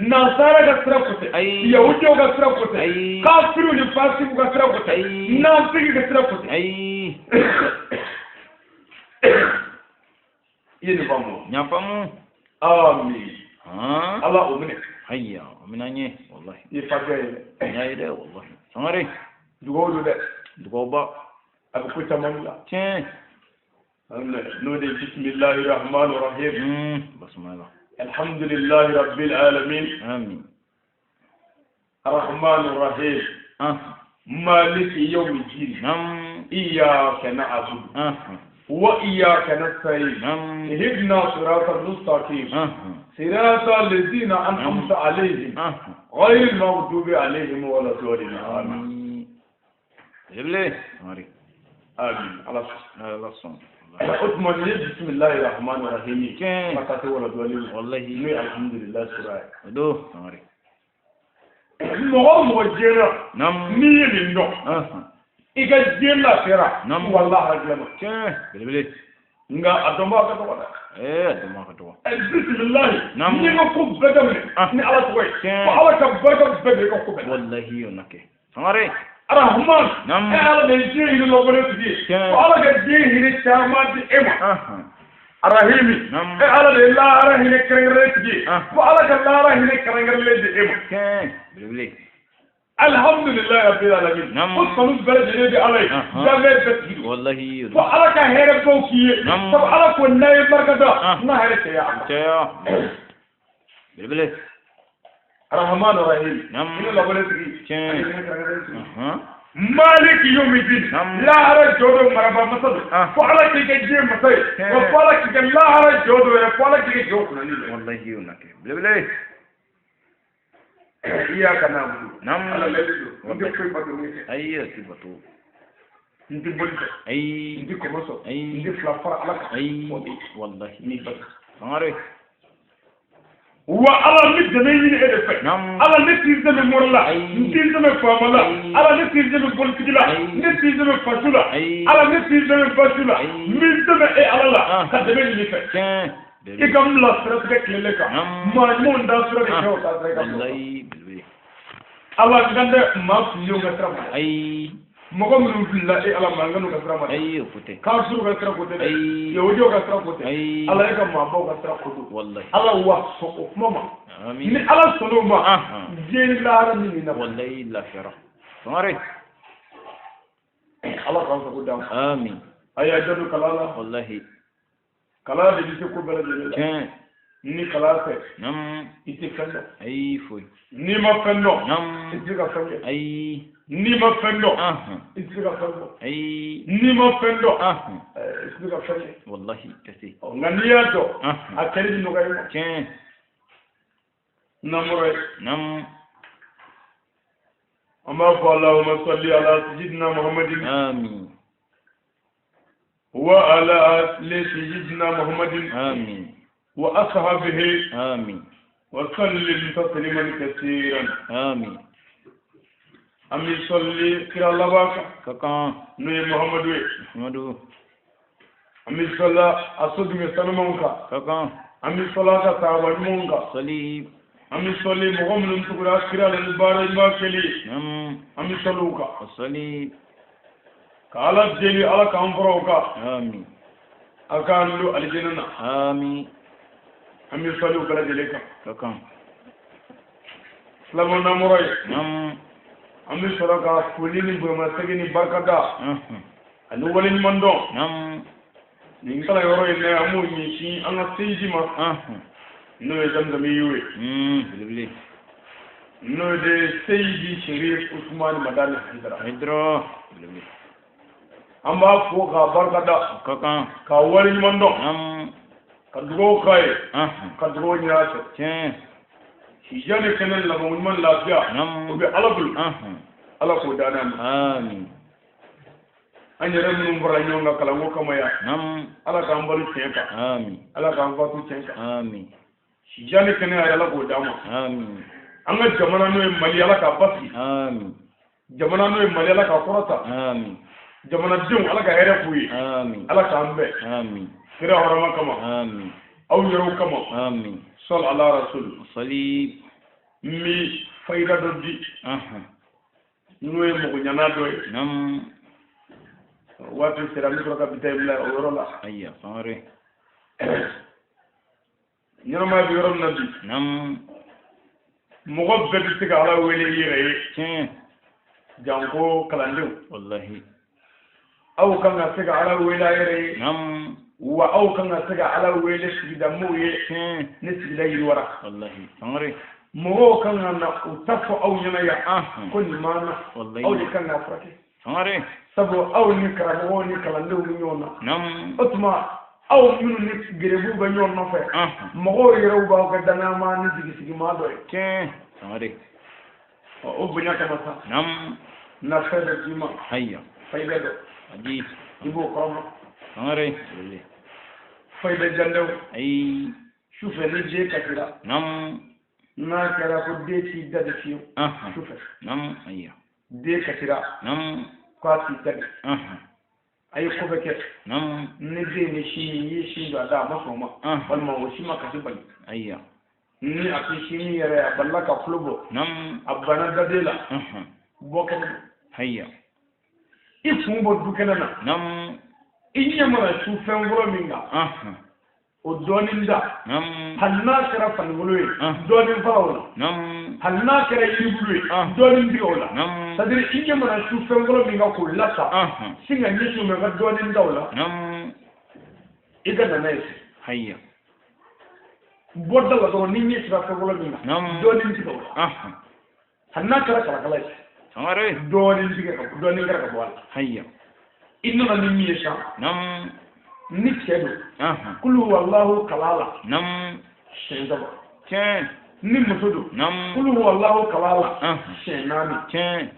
Speaker 1: Nansara ka sira ko tɛ. Yahudiyaw ka sira ko tɛ. Kafiriw ni fasikiw ka sira ko tɛ. Nafiki ka sira ko tɛ. I ye nin faamu wa?
Speaker 2: N y'a faamu.
Speaker 1: Amin. Ala o minɛ.
Speaker 2: Ayiwa, o minɛ an ye walahi.
Speaker 1: I ye fatiha ye dɛ.
Speaker 2: N y'a ye dɛ walahi. Sangare.
Speaker 1: Dugawu don dɛ.
Speaker 2: Dugawuba.
Speaker 1: A bɛ ko caman dilan.
Speaker 2: Tiɲɛ.
Speaker 1: N'o de ye bisimilahi rahmani rahim.
Speaker 2: Basmala.
Speaker 1: Alhamdulilahi rabbil alamin.
Speaker 2: Amin.
Speaker 1: Arrahmani rahim. Maliki yawmi din.
Speaker 2: Naam.
Speaker 1: Iyyaka na'budu. Wa iyyaka nasta'in.
Speaker 2: Naam.
Speaker 1: Ihdina siratal mustaqim. Siratal ladzina an'amta alayhim. Ghayril maghdubi alayhim waladdallin. Amin.
Speaker 2: Belebele. Sangare.
Speaker 1: Amin. Ala
Speaker 2: Ala sɔn.
Speaker 1: O tuma nin ye bisimilahi rahmani rahim.
Speaker 2: Tiɲɛ.
Speaker 1: Ka taa se waladdallin.
Speaker 2: Walahi.
Speaker 1: N'o ye alhamdulilahi sura ye.
Speaker 2: O don. Sangare.
Speaker 1: Mɔgɔ o mɔgɔ diɲɛ na. N'i ye nin dɔn. I ka diɲɛ lafiyara. Walahi hakili ma.
Speaker 2: Tiɲɛ. Belebele.
Speaker 1: Nka a dɔnbaga ka dɔgɔ dɛ.
Speaker 2: A dɔnbaga ka dɔgɔ.
Speaker 1: Bisimilahi. N ye n ka ko bɛɛ daminɛ. Ni Ala tɔgɔ ye. Ko Ala ka barika bɛɛ don i ka ko bɛɛ la.
Speaker 2: Walahi o na kɛ. Sangare.
Speaker 1: Arahman. E Ala de ye diɲɛ hinɛ lɔbɔlen tigi ye. Ko Ala ka diɲɛ hinɛ caman di e ma. Arahimi. E Ala de ye lahara hinɛ kɛrɛnkɛrɛnnen tigi ye. Ko Ala ka lahara hinɛ kɛrɛnkɛrɛnlen di e ma.
Speaker 2: Belebele.
Speaker 1: Alhamdulilayi rabbil alamin. Ko tanu bɛɛ lajɛlen bɛ Ala ye. Danfɛn bɛɛ tigi don.
Speaker 2: Walahi.
Speaker 1: Ko Ala ka hɛrɛ baw k'i ye. Sabu Ala ko n'a ye barika da. N ka hɛrɛ caya a ma.
Speaker 2: Caya. Belebele.
Speaker 1: Arahman Rahim. Hinɛ lɔbɔlen tigi.
Speaker 2: Tiɲɛ.
Speaker 1: Hinɛ kɛrɛnkɛrɛnnen tigi. Maliki yawmi din. Lahara jɔ don maraba masa don. Fo Ala k'i kɛ diɲɛ masa ye. Wa fo Ala k'i kɛ lahara jɔ don yɛrɛ. Fo Ala k'i kɛ jɔ kunnani don.
Speaker 2: Walahi o na kɛ. Belebele.
Speaker 1: Iyyaka na'budu.
Speaker 2: Naam.
Speaker 1: Ala layidu don. N tɛ foyi bato min fɛ.
Speaker 2: Ayi, o tɛ bato.
Speaker 1: N tɛ boli fɛ.
Speaker 2: Ayi.
Speaker 1: N tɛ kɔmɔ sɔrɔ.
Speaker 2: Ayi.
Speaker 1: N tɛ fila fara Ala kan.
Speaker 2: Ayi. Walahi.
Speaker 1: N b'i bato.
Speaker 2: Sangare.
Speaker 1: Wa Ala n bɛ dɛmɛ ɲini e de fɛ. Ala ne t'i dɛmɛ mori la. N t'i dɛmɛ faama la. Ala ne t'i dɛmɛ politiki la. Ne t'i dɛmɛ faso la. Ala ne t'i dɛmɛ basi la. N b'i dɛmɛ e Ala la ka dɛmɛ ɲini fɛ. I ka n bila siratigɛ tilennen kan. Maa ɲumanw da sira de kɛ o ta sira i ka bila.
Speaker 2: Walahi. Belebele.
Speaker 1: Ala n kan tɛ maa fililenw ka sira ma.
Speaker 2: Ayi.
Speaker 1: Mɔgɔ minnu filila e Ala ma n ka n'u ka sira ma dɛ.
Speaker 2: Ayi, o ko tɛ.
Speaker 1: Kafiriw ka sira ko tɛ dɛ.
Speaker 2: Ayi.
Speaker 1: Yahudiyaw ka sira ko tɛ.
Speaker 2: Ayi.
Speaker 1: Ala e ka maabaw ka sira ko don.
Speaker 2: Walahi.
Speaker 1: Ala wa sɔn o kuma ma.
Speaker 2: Amin.
Speaker 1: Ni Ala sɔnn'o ma. Diɲɛ ni lahara min na.
Speaker 2: Walahi lafiyara. Sangare.
Speaker 1: Ala k'an sago d'an ma.
Speaker 2: Amin.
Speaker 1: A y'a jaabi kalan la.
Speaker 2: Walahi.
Speaker 1: Kalan de bɛ se ko bɛɛ lajɛlen la.
Speaker 2: Tiɲɛ.
Speaker 1: Ni kalan tɛ.
Speaker 2: Naam.
Speaker 1: I tɛ fɛn dɔn.
Speaker 2: Ayi foyi.
Speaker 1: N'i ma fɛn dɔn.
Speaker 2: Naam.
Speaker 1: I tɛ se ka fɛn kɛ.
Speaker 2: Ayi.
Speaker 1: N'i ma fɛn dɔn.
Speaker 2: Ahan.
Speaker 1: I tɛ se ka fɛn fɔ.
Speaker 2: Ayi.
Speaker 1: N'i ma fɛn dɔn.
Speaker 2: Ahan.
Speaker 1: I tɛ se ka fɛn kɛ.
Speaker 2: Walahi tɛ se.
Speaker 1: Nka n'i y'a dɔn.
Speaker 2: Ahan.
Speaker 1: A kɛli bɛ nɔgɔya i ma.
Speaker 2: Tiɲɛ.
Speaker 1: N'an bɔra yen.
Speaker 2: Naam.
Speaker 1: An b'a fɔ Allahumma salli ala sayyidina Muhammadin.
Speaker 2: Amin.
Speaker 1: Wa ala ali sayyidina Muhammadin.
Speaker 2: Amin.
Speaker 1: Wa ashabihi.
Speaker 2: Amin.
Speaker 1: Wa sallim tasliman kasiran.
Speaker 2: Amin.
Speaker 1: An bɛ sɔli kira laban kan.
Speaker 2: Ka kan.
Speaker 1: N'o ye Muhamadu ye.
Speaker 2: Muhamadu.
Speaker 1: An bɛ sɔli a sodigɛ sanumanw kan.
Speaker 2: Ka kan.
Speaker 1: An bɛ sɔli a ka sahaba ɲumanw kan.
Speaker 2: Sɔli.
Speaker 1: An bɛ sɔli mɔgɔ minnu tugura kira la ni baara ɲuman kɛli ye.
Speaker 2: Naam.
Speaker 1: An bɛ sɔli u kan.
Speaker 2: Sɔli.
Speaker 1: Ka Ala deli Ala k'an fara u kan.
Speaker 2: Amin.
Speaker 1: A k'an don alijinɛ na.
Speaker 2: Amin.
Speaker 1: An bɛ sɔli u bɛɛ lajɛlen kan.
Speaker 2: Ka kan.
Speaker 1: Silamɛ n'an bɔra yen.
Speaker 2: Naam.
Speaker 1: An bɛ sɔrɔ ka foli ni bonyamasegin ni barikada. Ani waleɲuman dɔn.
Speaker 2: Naam.
Speaker 1: Nin kalanyɔrɔ in na an b'o ɲɛsin an ka seyidi ma. N'o ye Zamzamiyu ye.
Speaker 2: Belebele.
Speaker 1: N'o de Seyidi Sherif Usumani Madani Hayidara.
Speaker 2: Hayidara. Belebele.
Speaker 1: An b'a fo k'a barikada.
Speaker 2: Ka kan.
Speaker 1: K'a waleɲuman dɔn.
Speaker 2: Naam.
Speaker 1: Ka dugawu k'a ye. Ka dugawu ɲini a fɛ.
Speaker 2: Tiɲɛ.
Speaker 1: Sijɛ ni kɛnɛ laban ɲuman lafiya.
Speaker 2: Naam.
Speaker 1: O bɛ Ala bolo.
Speaker 2: Ala
Speaker 1: k'o d'an ma.
Speaker 2: Amin.
Speaker 1: An yɛrɛ minnu fara ɲɔgɔn kan kalanko kama yan.
Speaker 2: Naam.
Speaker 1: Ala k'an balo tiɲɛ kan.
Speaker 2: Amin.
Speaker 1: Ala k'an fatu tiɲɛ kan.
Speaker 2: Amin.
Speaker 1: Sijan ni kɛnɛya Ala k'o d'an ma.
Speaker 2: Amin.
Speaker 1: An ka jamana n'o ye Mali, Ala k'a basigi.
Speaker 2: Amin.
Speaker 1: Jamana n'o ye Mali, Ala k'a kɔrɔta.
Speaker 2: Amin.
Speaker 1: Jamanadenw Ala ka hɛrɛ k'u ye.
Speaker 2: Amin.
Speaker 1: Ala k'an bɛn.
Speaker 2: Amin.
Speaker 1: Kira hɔrɔma kama.
Speaker 2: Amin.
Speaker 1: Aw yɛrɛw kama.
Speaker 2: Amin.
Speaker 1: Sɔli ala rasul.
Speaker 2: Sali.
Speaker 1: N bi fayida dɔ di.
Speaker 2: Ahan.
Speaker 1: N'o ye mɔgɔɲana dɔ ye.
Speaker 2: Naam.
Speaker 1: Waati sera n bɛ sɔrɔ ka bi ta in bila o yɔrɔ la.
Speaker 2: Ayiwa, Sangare.
Speaker 1: Ɲɛnamaya bɛ yɔrɔ min na bi.
Speaker 2: Naam.
Speaker 1: Mɔgɔ bɛɛ bɛ se ka Ala wele i yɛrɛ ye.
Speaker 2: Tiɲɛ.
Speaker 1: Janko kalandenw.
Speaker 2: Wallahi.
Speaker 1: Aw kan ka se ka Ala wele a yɛrɛ ye.
Speaker 2: Naam.
Speaker 1: Wa aw kan ka se ka Ala wele sigidamɔgɔw ye.
Speaker 2: Tiɲɛ.
Speaker 1: Ni sigida yiriwara.
Speaker 2: Wallahi. Sangare.
Speaker 1: Mɔgɔw kan ka na u ta fɔ aw ɲɛna yan.
Speaker 2: Ahan.
Speaker 1: Ko nin m'an na.
Speaker 2: Wallahi.
Speaker 1: Aw de kan k'a furakɛ.
Speaker 2: Sangare.
Speaker 1: Sabu aw ni karamɔgɔw ni kalandenw bɛ ɲɔgɔn na.
Speaker 2: Naam.
Speaker 1: O tuma aw minnu ni gerebuw bɛ ɲɔgɔn nɔfɛ.
Speaker 2: Ahan.
Speaker 1: Mɔgɔw yɛrɛw b'aw kɛ danayama ni jigisigimaa dɔ ye.
Speaker 2: Tiɲɛ. Sangare.
Speaker 1: Ɔ, o bonya kama sa.
Speaker 2: Naam.
Speaker 1: Na fɛn dɔ d'i ma.
Speaker 2: Ayiwa.
Speaker 1: Fayida dɔ.
Speaker 2: Aji.
Speaker 1: I b'o kɔrɔma.
Speaker 2: Sangare. Wallahi.
Speaker 1: Fayida jandaw.
Speaker 2: Ayi.
Speaker 1: Sufɛ ni den kasira.
Speaker 2: Naam.
Speaker 1: N'a kɛra ko den t'i da de fiyewu.
Speaker 2: Ahan.
Speaker 1: Sufɛ.
Speaker 2: Naam. Ayiwa.
Speaker 1: Den kasira.
Speaker 2: Naam.
Speaker 1: K'a t'i da de.
Speaker 2: Ahan.
Speaker 1: A ye ko bɛɛ kɛ.
Speaker 2: Naam.
Speaker 1: Ni den ye sin min, i ye sin don a da, a ma sɔn o ma.
Speaker 2: Ahan.
Speaker 1: Walima o si ma kasi bali.
Speaker 2: Ayiwa.
Speaker 1: Ni a tɛ sin min yɛrɛ, a balila ka tulo bɔ.
Speaker 2: Naam.
Speaker 1: A banna daden la.
Speaker 2: Ahan.
Speaker 1: Bɔ kɛnɛ ma.
Speaker 2: Ayiwa.
Speaker 1: I kun bɔ du kɛnɛ na.
Speaker 2: Naam.
Speaker 1: I ɲɛ mana su fɛn fɔlɔ min kan.
Speaker 2: Ahan.
Speaker 1: O dɔɔnin da.
Speaker 2: Naam.
Speaker 1: Hali n'a kɛra farikolo ye.
Speaker 2: Ahan.
Speaker 1: Dɔɔnin fara o la.
Speaker 2: Naam.
Speaker 1: Hali n'a kɛra yiribulu ye.
Speaker 2: Ahan.
Speaker 1: Dɔɔnin tigɛ o la.
Speaker 2: Naam.
Speaker 1: C'est à dire i ɲɛ mana su fɛn fɔlɔ min kan k'o lasa.
Speaker 2: Ahan.
Speaker 1: Sin ka ɲɛsin o ma, i ka dɔɔnin da o la.
Speaker 2: Naam.
Speaker 1: I ka na n'a ye so.
Speaker 2: Ayiwa.
Speaker 1: Bɔ da la dɔrɔn ni ɲɛ sera fɛn fɔlɔ min kan.
Speaker 2: Naam.
Speaker 1: Dɔɔnin tigɛ o la.
Speaker 2: Ahan.
Speaker 1: Hali n'a kɛra kalakala ye.
Speaker 2: Sangare.
Speaker 1: Dɔɔnin tigɛ ka bɔ, dɔɔnin kɛra ka bɔ a la.
Speaker 2: Ayiwa.
Speaker 1: I nana ni min ye sa.
Speaker 2: Naam.
Speaker 1: Ni cɛ don.
Speaker 2: Ahan.
Speaker 1: Kulu walahu kala la.
Speaker 2: Naam.
Speaker 1: Siɲɛ 3.
Speaker 2: Tiɲɛ.
Speaker 1: Ni muso don.
Speaker 2: Naam.
Speaker 1: Kulu walahu kala la.
Speaker 2: Ahan.
Speaker 1: Siɲɛ 4.
Speaker 2: Tiɲɛ.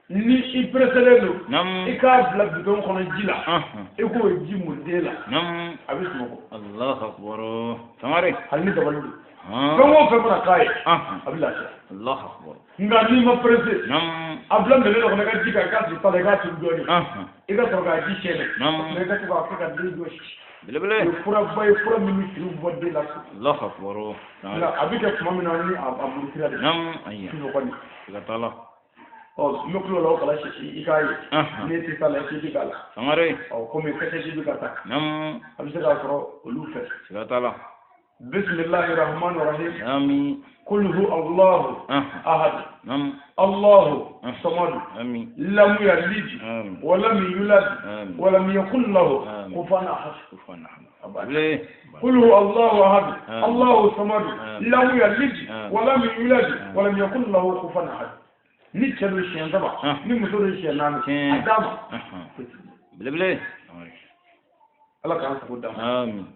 Speaker 1: Ni i pereselen don.
Speaker 2: Naam.
Speaker 1: I k'a bila bidɔn kɔnɔ ji la.
Speaker 2: Ahan.
Speaker 1: I k'o ji mun den la.
Speaker 2: Naam.
Speaker 1: A bɛ sunɔgɔ.
Speaker 2: Allahu akbar. Sangare.
Speaker 1: Hali ni dabali don.
Speaker 2: Han.
Speaker 1: Fɛn o fɛn mana k'a ye.
Speaker 2: Ahan.
Speaker 1: A bɛ lafiya.
Speaker 2: Allahu akbar.
Speaker 1: Nka n'i ma perese.
Speaker 2: Naam.
Speaker 1: A bila minɛn dɔ kɔnɔ i ka ji k'a i k'a sigi ta la i k'a turu dɔɔnin.
Speaker 2: Ahan.
Speaker 1: I ka sɔrɔ k'a ji sɛɛnɛ.
Speaker 2: Naam.
Speaker 1: I ka to k'a kɛ ka den jɔsi.
Speaker 2: Belebele.
Speaker 1: O ye furaba ye, fura min bɛ firiw bɔ den la.
Speaker 2: Allahu akbar.
Speaker 1: Nka
Speaker 2: Sangare.
Speaker 1: a bɛ kɛ tuma min na ni a murutira de.
Speaker 2: Naam. Ayiwa.
Speaker 1: Sunɔgɔ ni.
Speaker 2: Siga t'a la.
Speaker 1: Ɔ, n bɛ kulo la o kala sisi i k'a ye.
Speaker 2: Ahan.
Speaker 1: N'e tɛ s'a la i k'i k'a la.
Speaker 2: Sangare.
Speaker 1: Ɔ, komi kɛsɛji bɛ ka taa.
Speaker 2: Naam.
Speaker 1: A bɛ se k'a sɔrɔ olu fɛ.
Speaker 2: Siga t'a la.
Speaker 1: Bisimilahi rahmani rahim.
Speaker 2: Amin.
Speaker 1: Kul hu Allahu
Speaker 2: Ahan.
Speaker 1: ahad.
Speaker 2: Naam.
Speaker 1: Allahu
Speaker 2: Ahan.
Speaker 1: samad.
Speaker 2: Amin.
Speaker 1: Lam yalid
Speaker 2: Amin.
Speaker 1: wa lam yulad
Speaker 2: Amin.
Speaker 1: wa lam yakul lahu
Speaker 2: Amin.
Speaker 1: kufuwan ahad.
Speaker 2: Kufuwan ahad.
Speaker 1: Abada.
Speaker 2: Belebele.
Speaker 1: Kul hu Allahu ahad.
Speaker 2: Amin.
Speaker 1: Allahu samad.
Speaker 2: Amin.
Speaker 1: Lam yalid
Speaker 2: Amin.
Speaker 1: wa lam yulad
Speaker 2: Amin.
Speaker 1: wa lam yakul lahu kufuwan ahad. Ni cɛ don siɲɛ 3,
Speaker 2: Ahan.
Speaker 1: ni muso don siɲɛ 4,
Speaker 2: Tiɲɛ.
Speaker 1: a d'a ma.
Speaker 2: Ahan. Belebele. Sangare.
Speaker 1: Ala k'an sago d'a ma.
Speaker 2: Amin.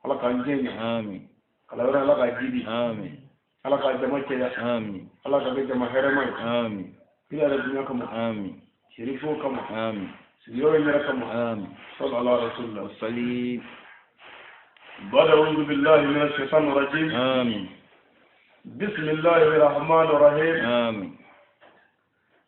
Speaker 1: Ala k'an jɛ ɲɛ.
Speaker 2: Amin.
Speaker 1: Kalanyɔrɔ Ala k'a jidi.
Speaker 2: Amin.
Speaker 1: Ala k'a jama cɛya.
Speaker 2: Amin.
Speaker 1: Ala k'a kɛ jama hɛrɛma ye.
Speaker 2: Amin.
Speaker 1: Kira yɛrɛ dunya kama.
Speaker 2: Amin.
Speaker 1: Sirifow kama.
Speaker 2: Amin.
Speaker 1: Sigiyɔrɔ in yɛrɛ kama.
Speaker 2: Amin.
Speaker 1: Sallallahu alaihi wa sallam.
Speaker 2: Wasali.
Speaker 1: Bada a'udhu billahi minash shaitanir rajim.
Speaker 2: Amin.
Speaker 1: Bismillahir rahmanir rahim.
Speaker 2: Amin.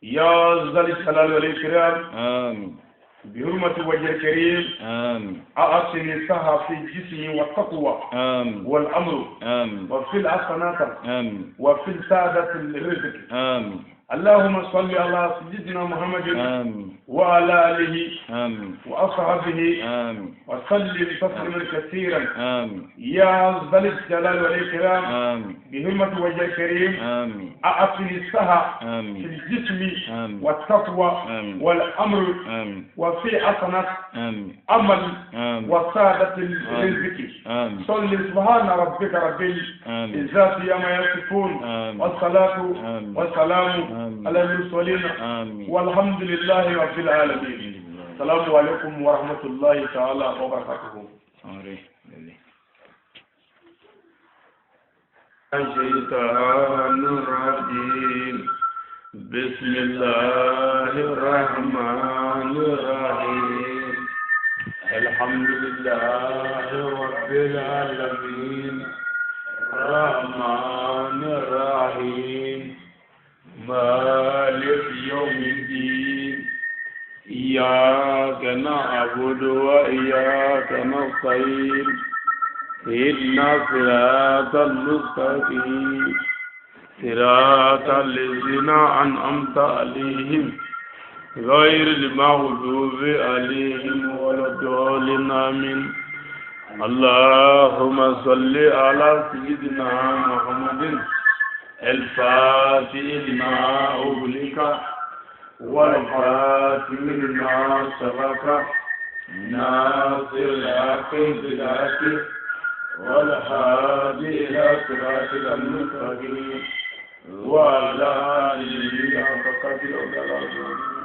Speaker 1: Ya zal jalali wal ikram.
Speaker 2: Amin.
Speaker 1: بحرمة وجه الكريم.
Speaker 2: آمين.
Speaker 1: أعطني صحة في الجسم والتقوى.
Speaker 2: آمين.
Speaker 1: والأمر.
Speaker 2: آمين.
Speaker 1: وفي الحسنات.
Speaker 2: آمين.
Speaker 1: وفي سعادة الرزق.
Speaker 2: آمين.
Speaker 1: اللهم صل على سيدنا محمد.
Speaker 2: آمين.
Speaker 1: وعلى آله.
Speaker 2: آمين.
Speaker 1: وأصحابه.
Speaker 2: آمين.
Speaker 1: وسلم تسليما كثيرا.
Speaker 2: آمين.
Speaker 1: يا ذا الجلال والإكرام.
Speaker 2: آمين.
Speaker 1: بهمة وجه الكريم.
Speaker 2: آمين.
Speaker 1: أعطني الصحة
Speaker 2: آمين.
Speaker 1: في الجسم.
Speaker 2: آمين.
Speaker 1: والتقوى.
Speaker 2: آمين.
Speaker 1: والأمر.
Speaker 2: آمين.
Speaker 1: وفي حسنات.
Speaker 2: آمين.
Speaker 1: عمل.
Speaker 2: آمين.
Speaker 1: وسعادة الرزق.
Speaker 2: آمين.
Speaker 1: صل سبحان ربك رب
Speaker 2: آمين.
Speaker 1: العزة عما يصفون.
Speaker 2: آمين.
Speaker 1: والصلاة
Speaker 2: آمين.
Speaker 1: والسلام
Speaker 2: آمين.
Speaker 1: على المرسلين.
Speaker 2: آمين.
Speaker 1: والحمد لله رب العالمين. السلام عليكم ورحمة الله تعالى وبركاته. الشيطان الرجيم. بسم الله الرحمن الرحيم. إياك نعبد وإياك نستعين اهدنا الصراط المستقيم صراط الذين أنعمت عليهم غير المغضوب عليهم ولا الضالين آمين. اللهم صل على سيدنا محمد الفاتح لما أغلق والخاتم لما سبق ناصر الحق بالحق والهادي إلى صراطك المستقيم وعلى آله حق قدره.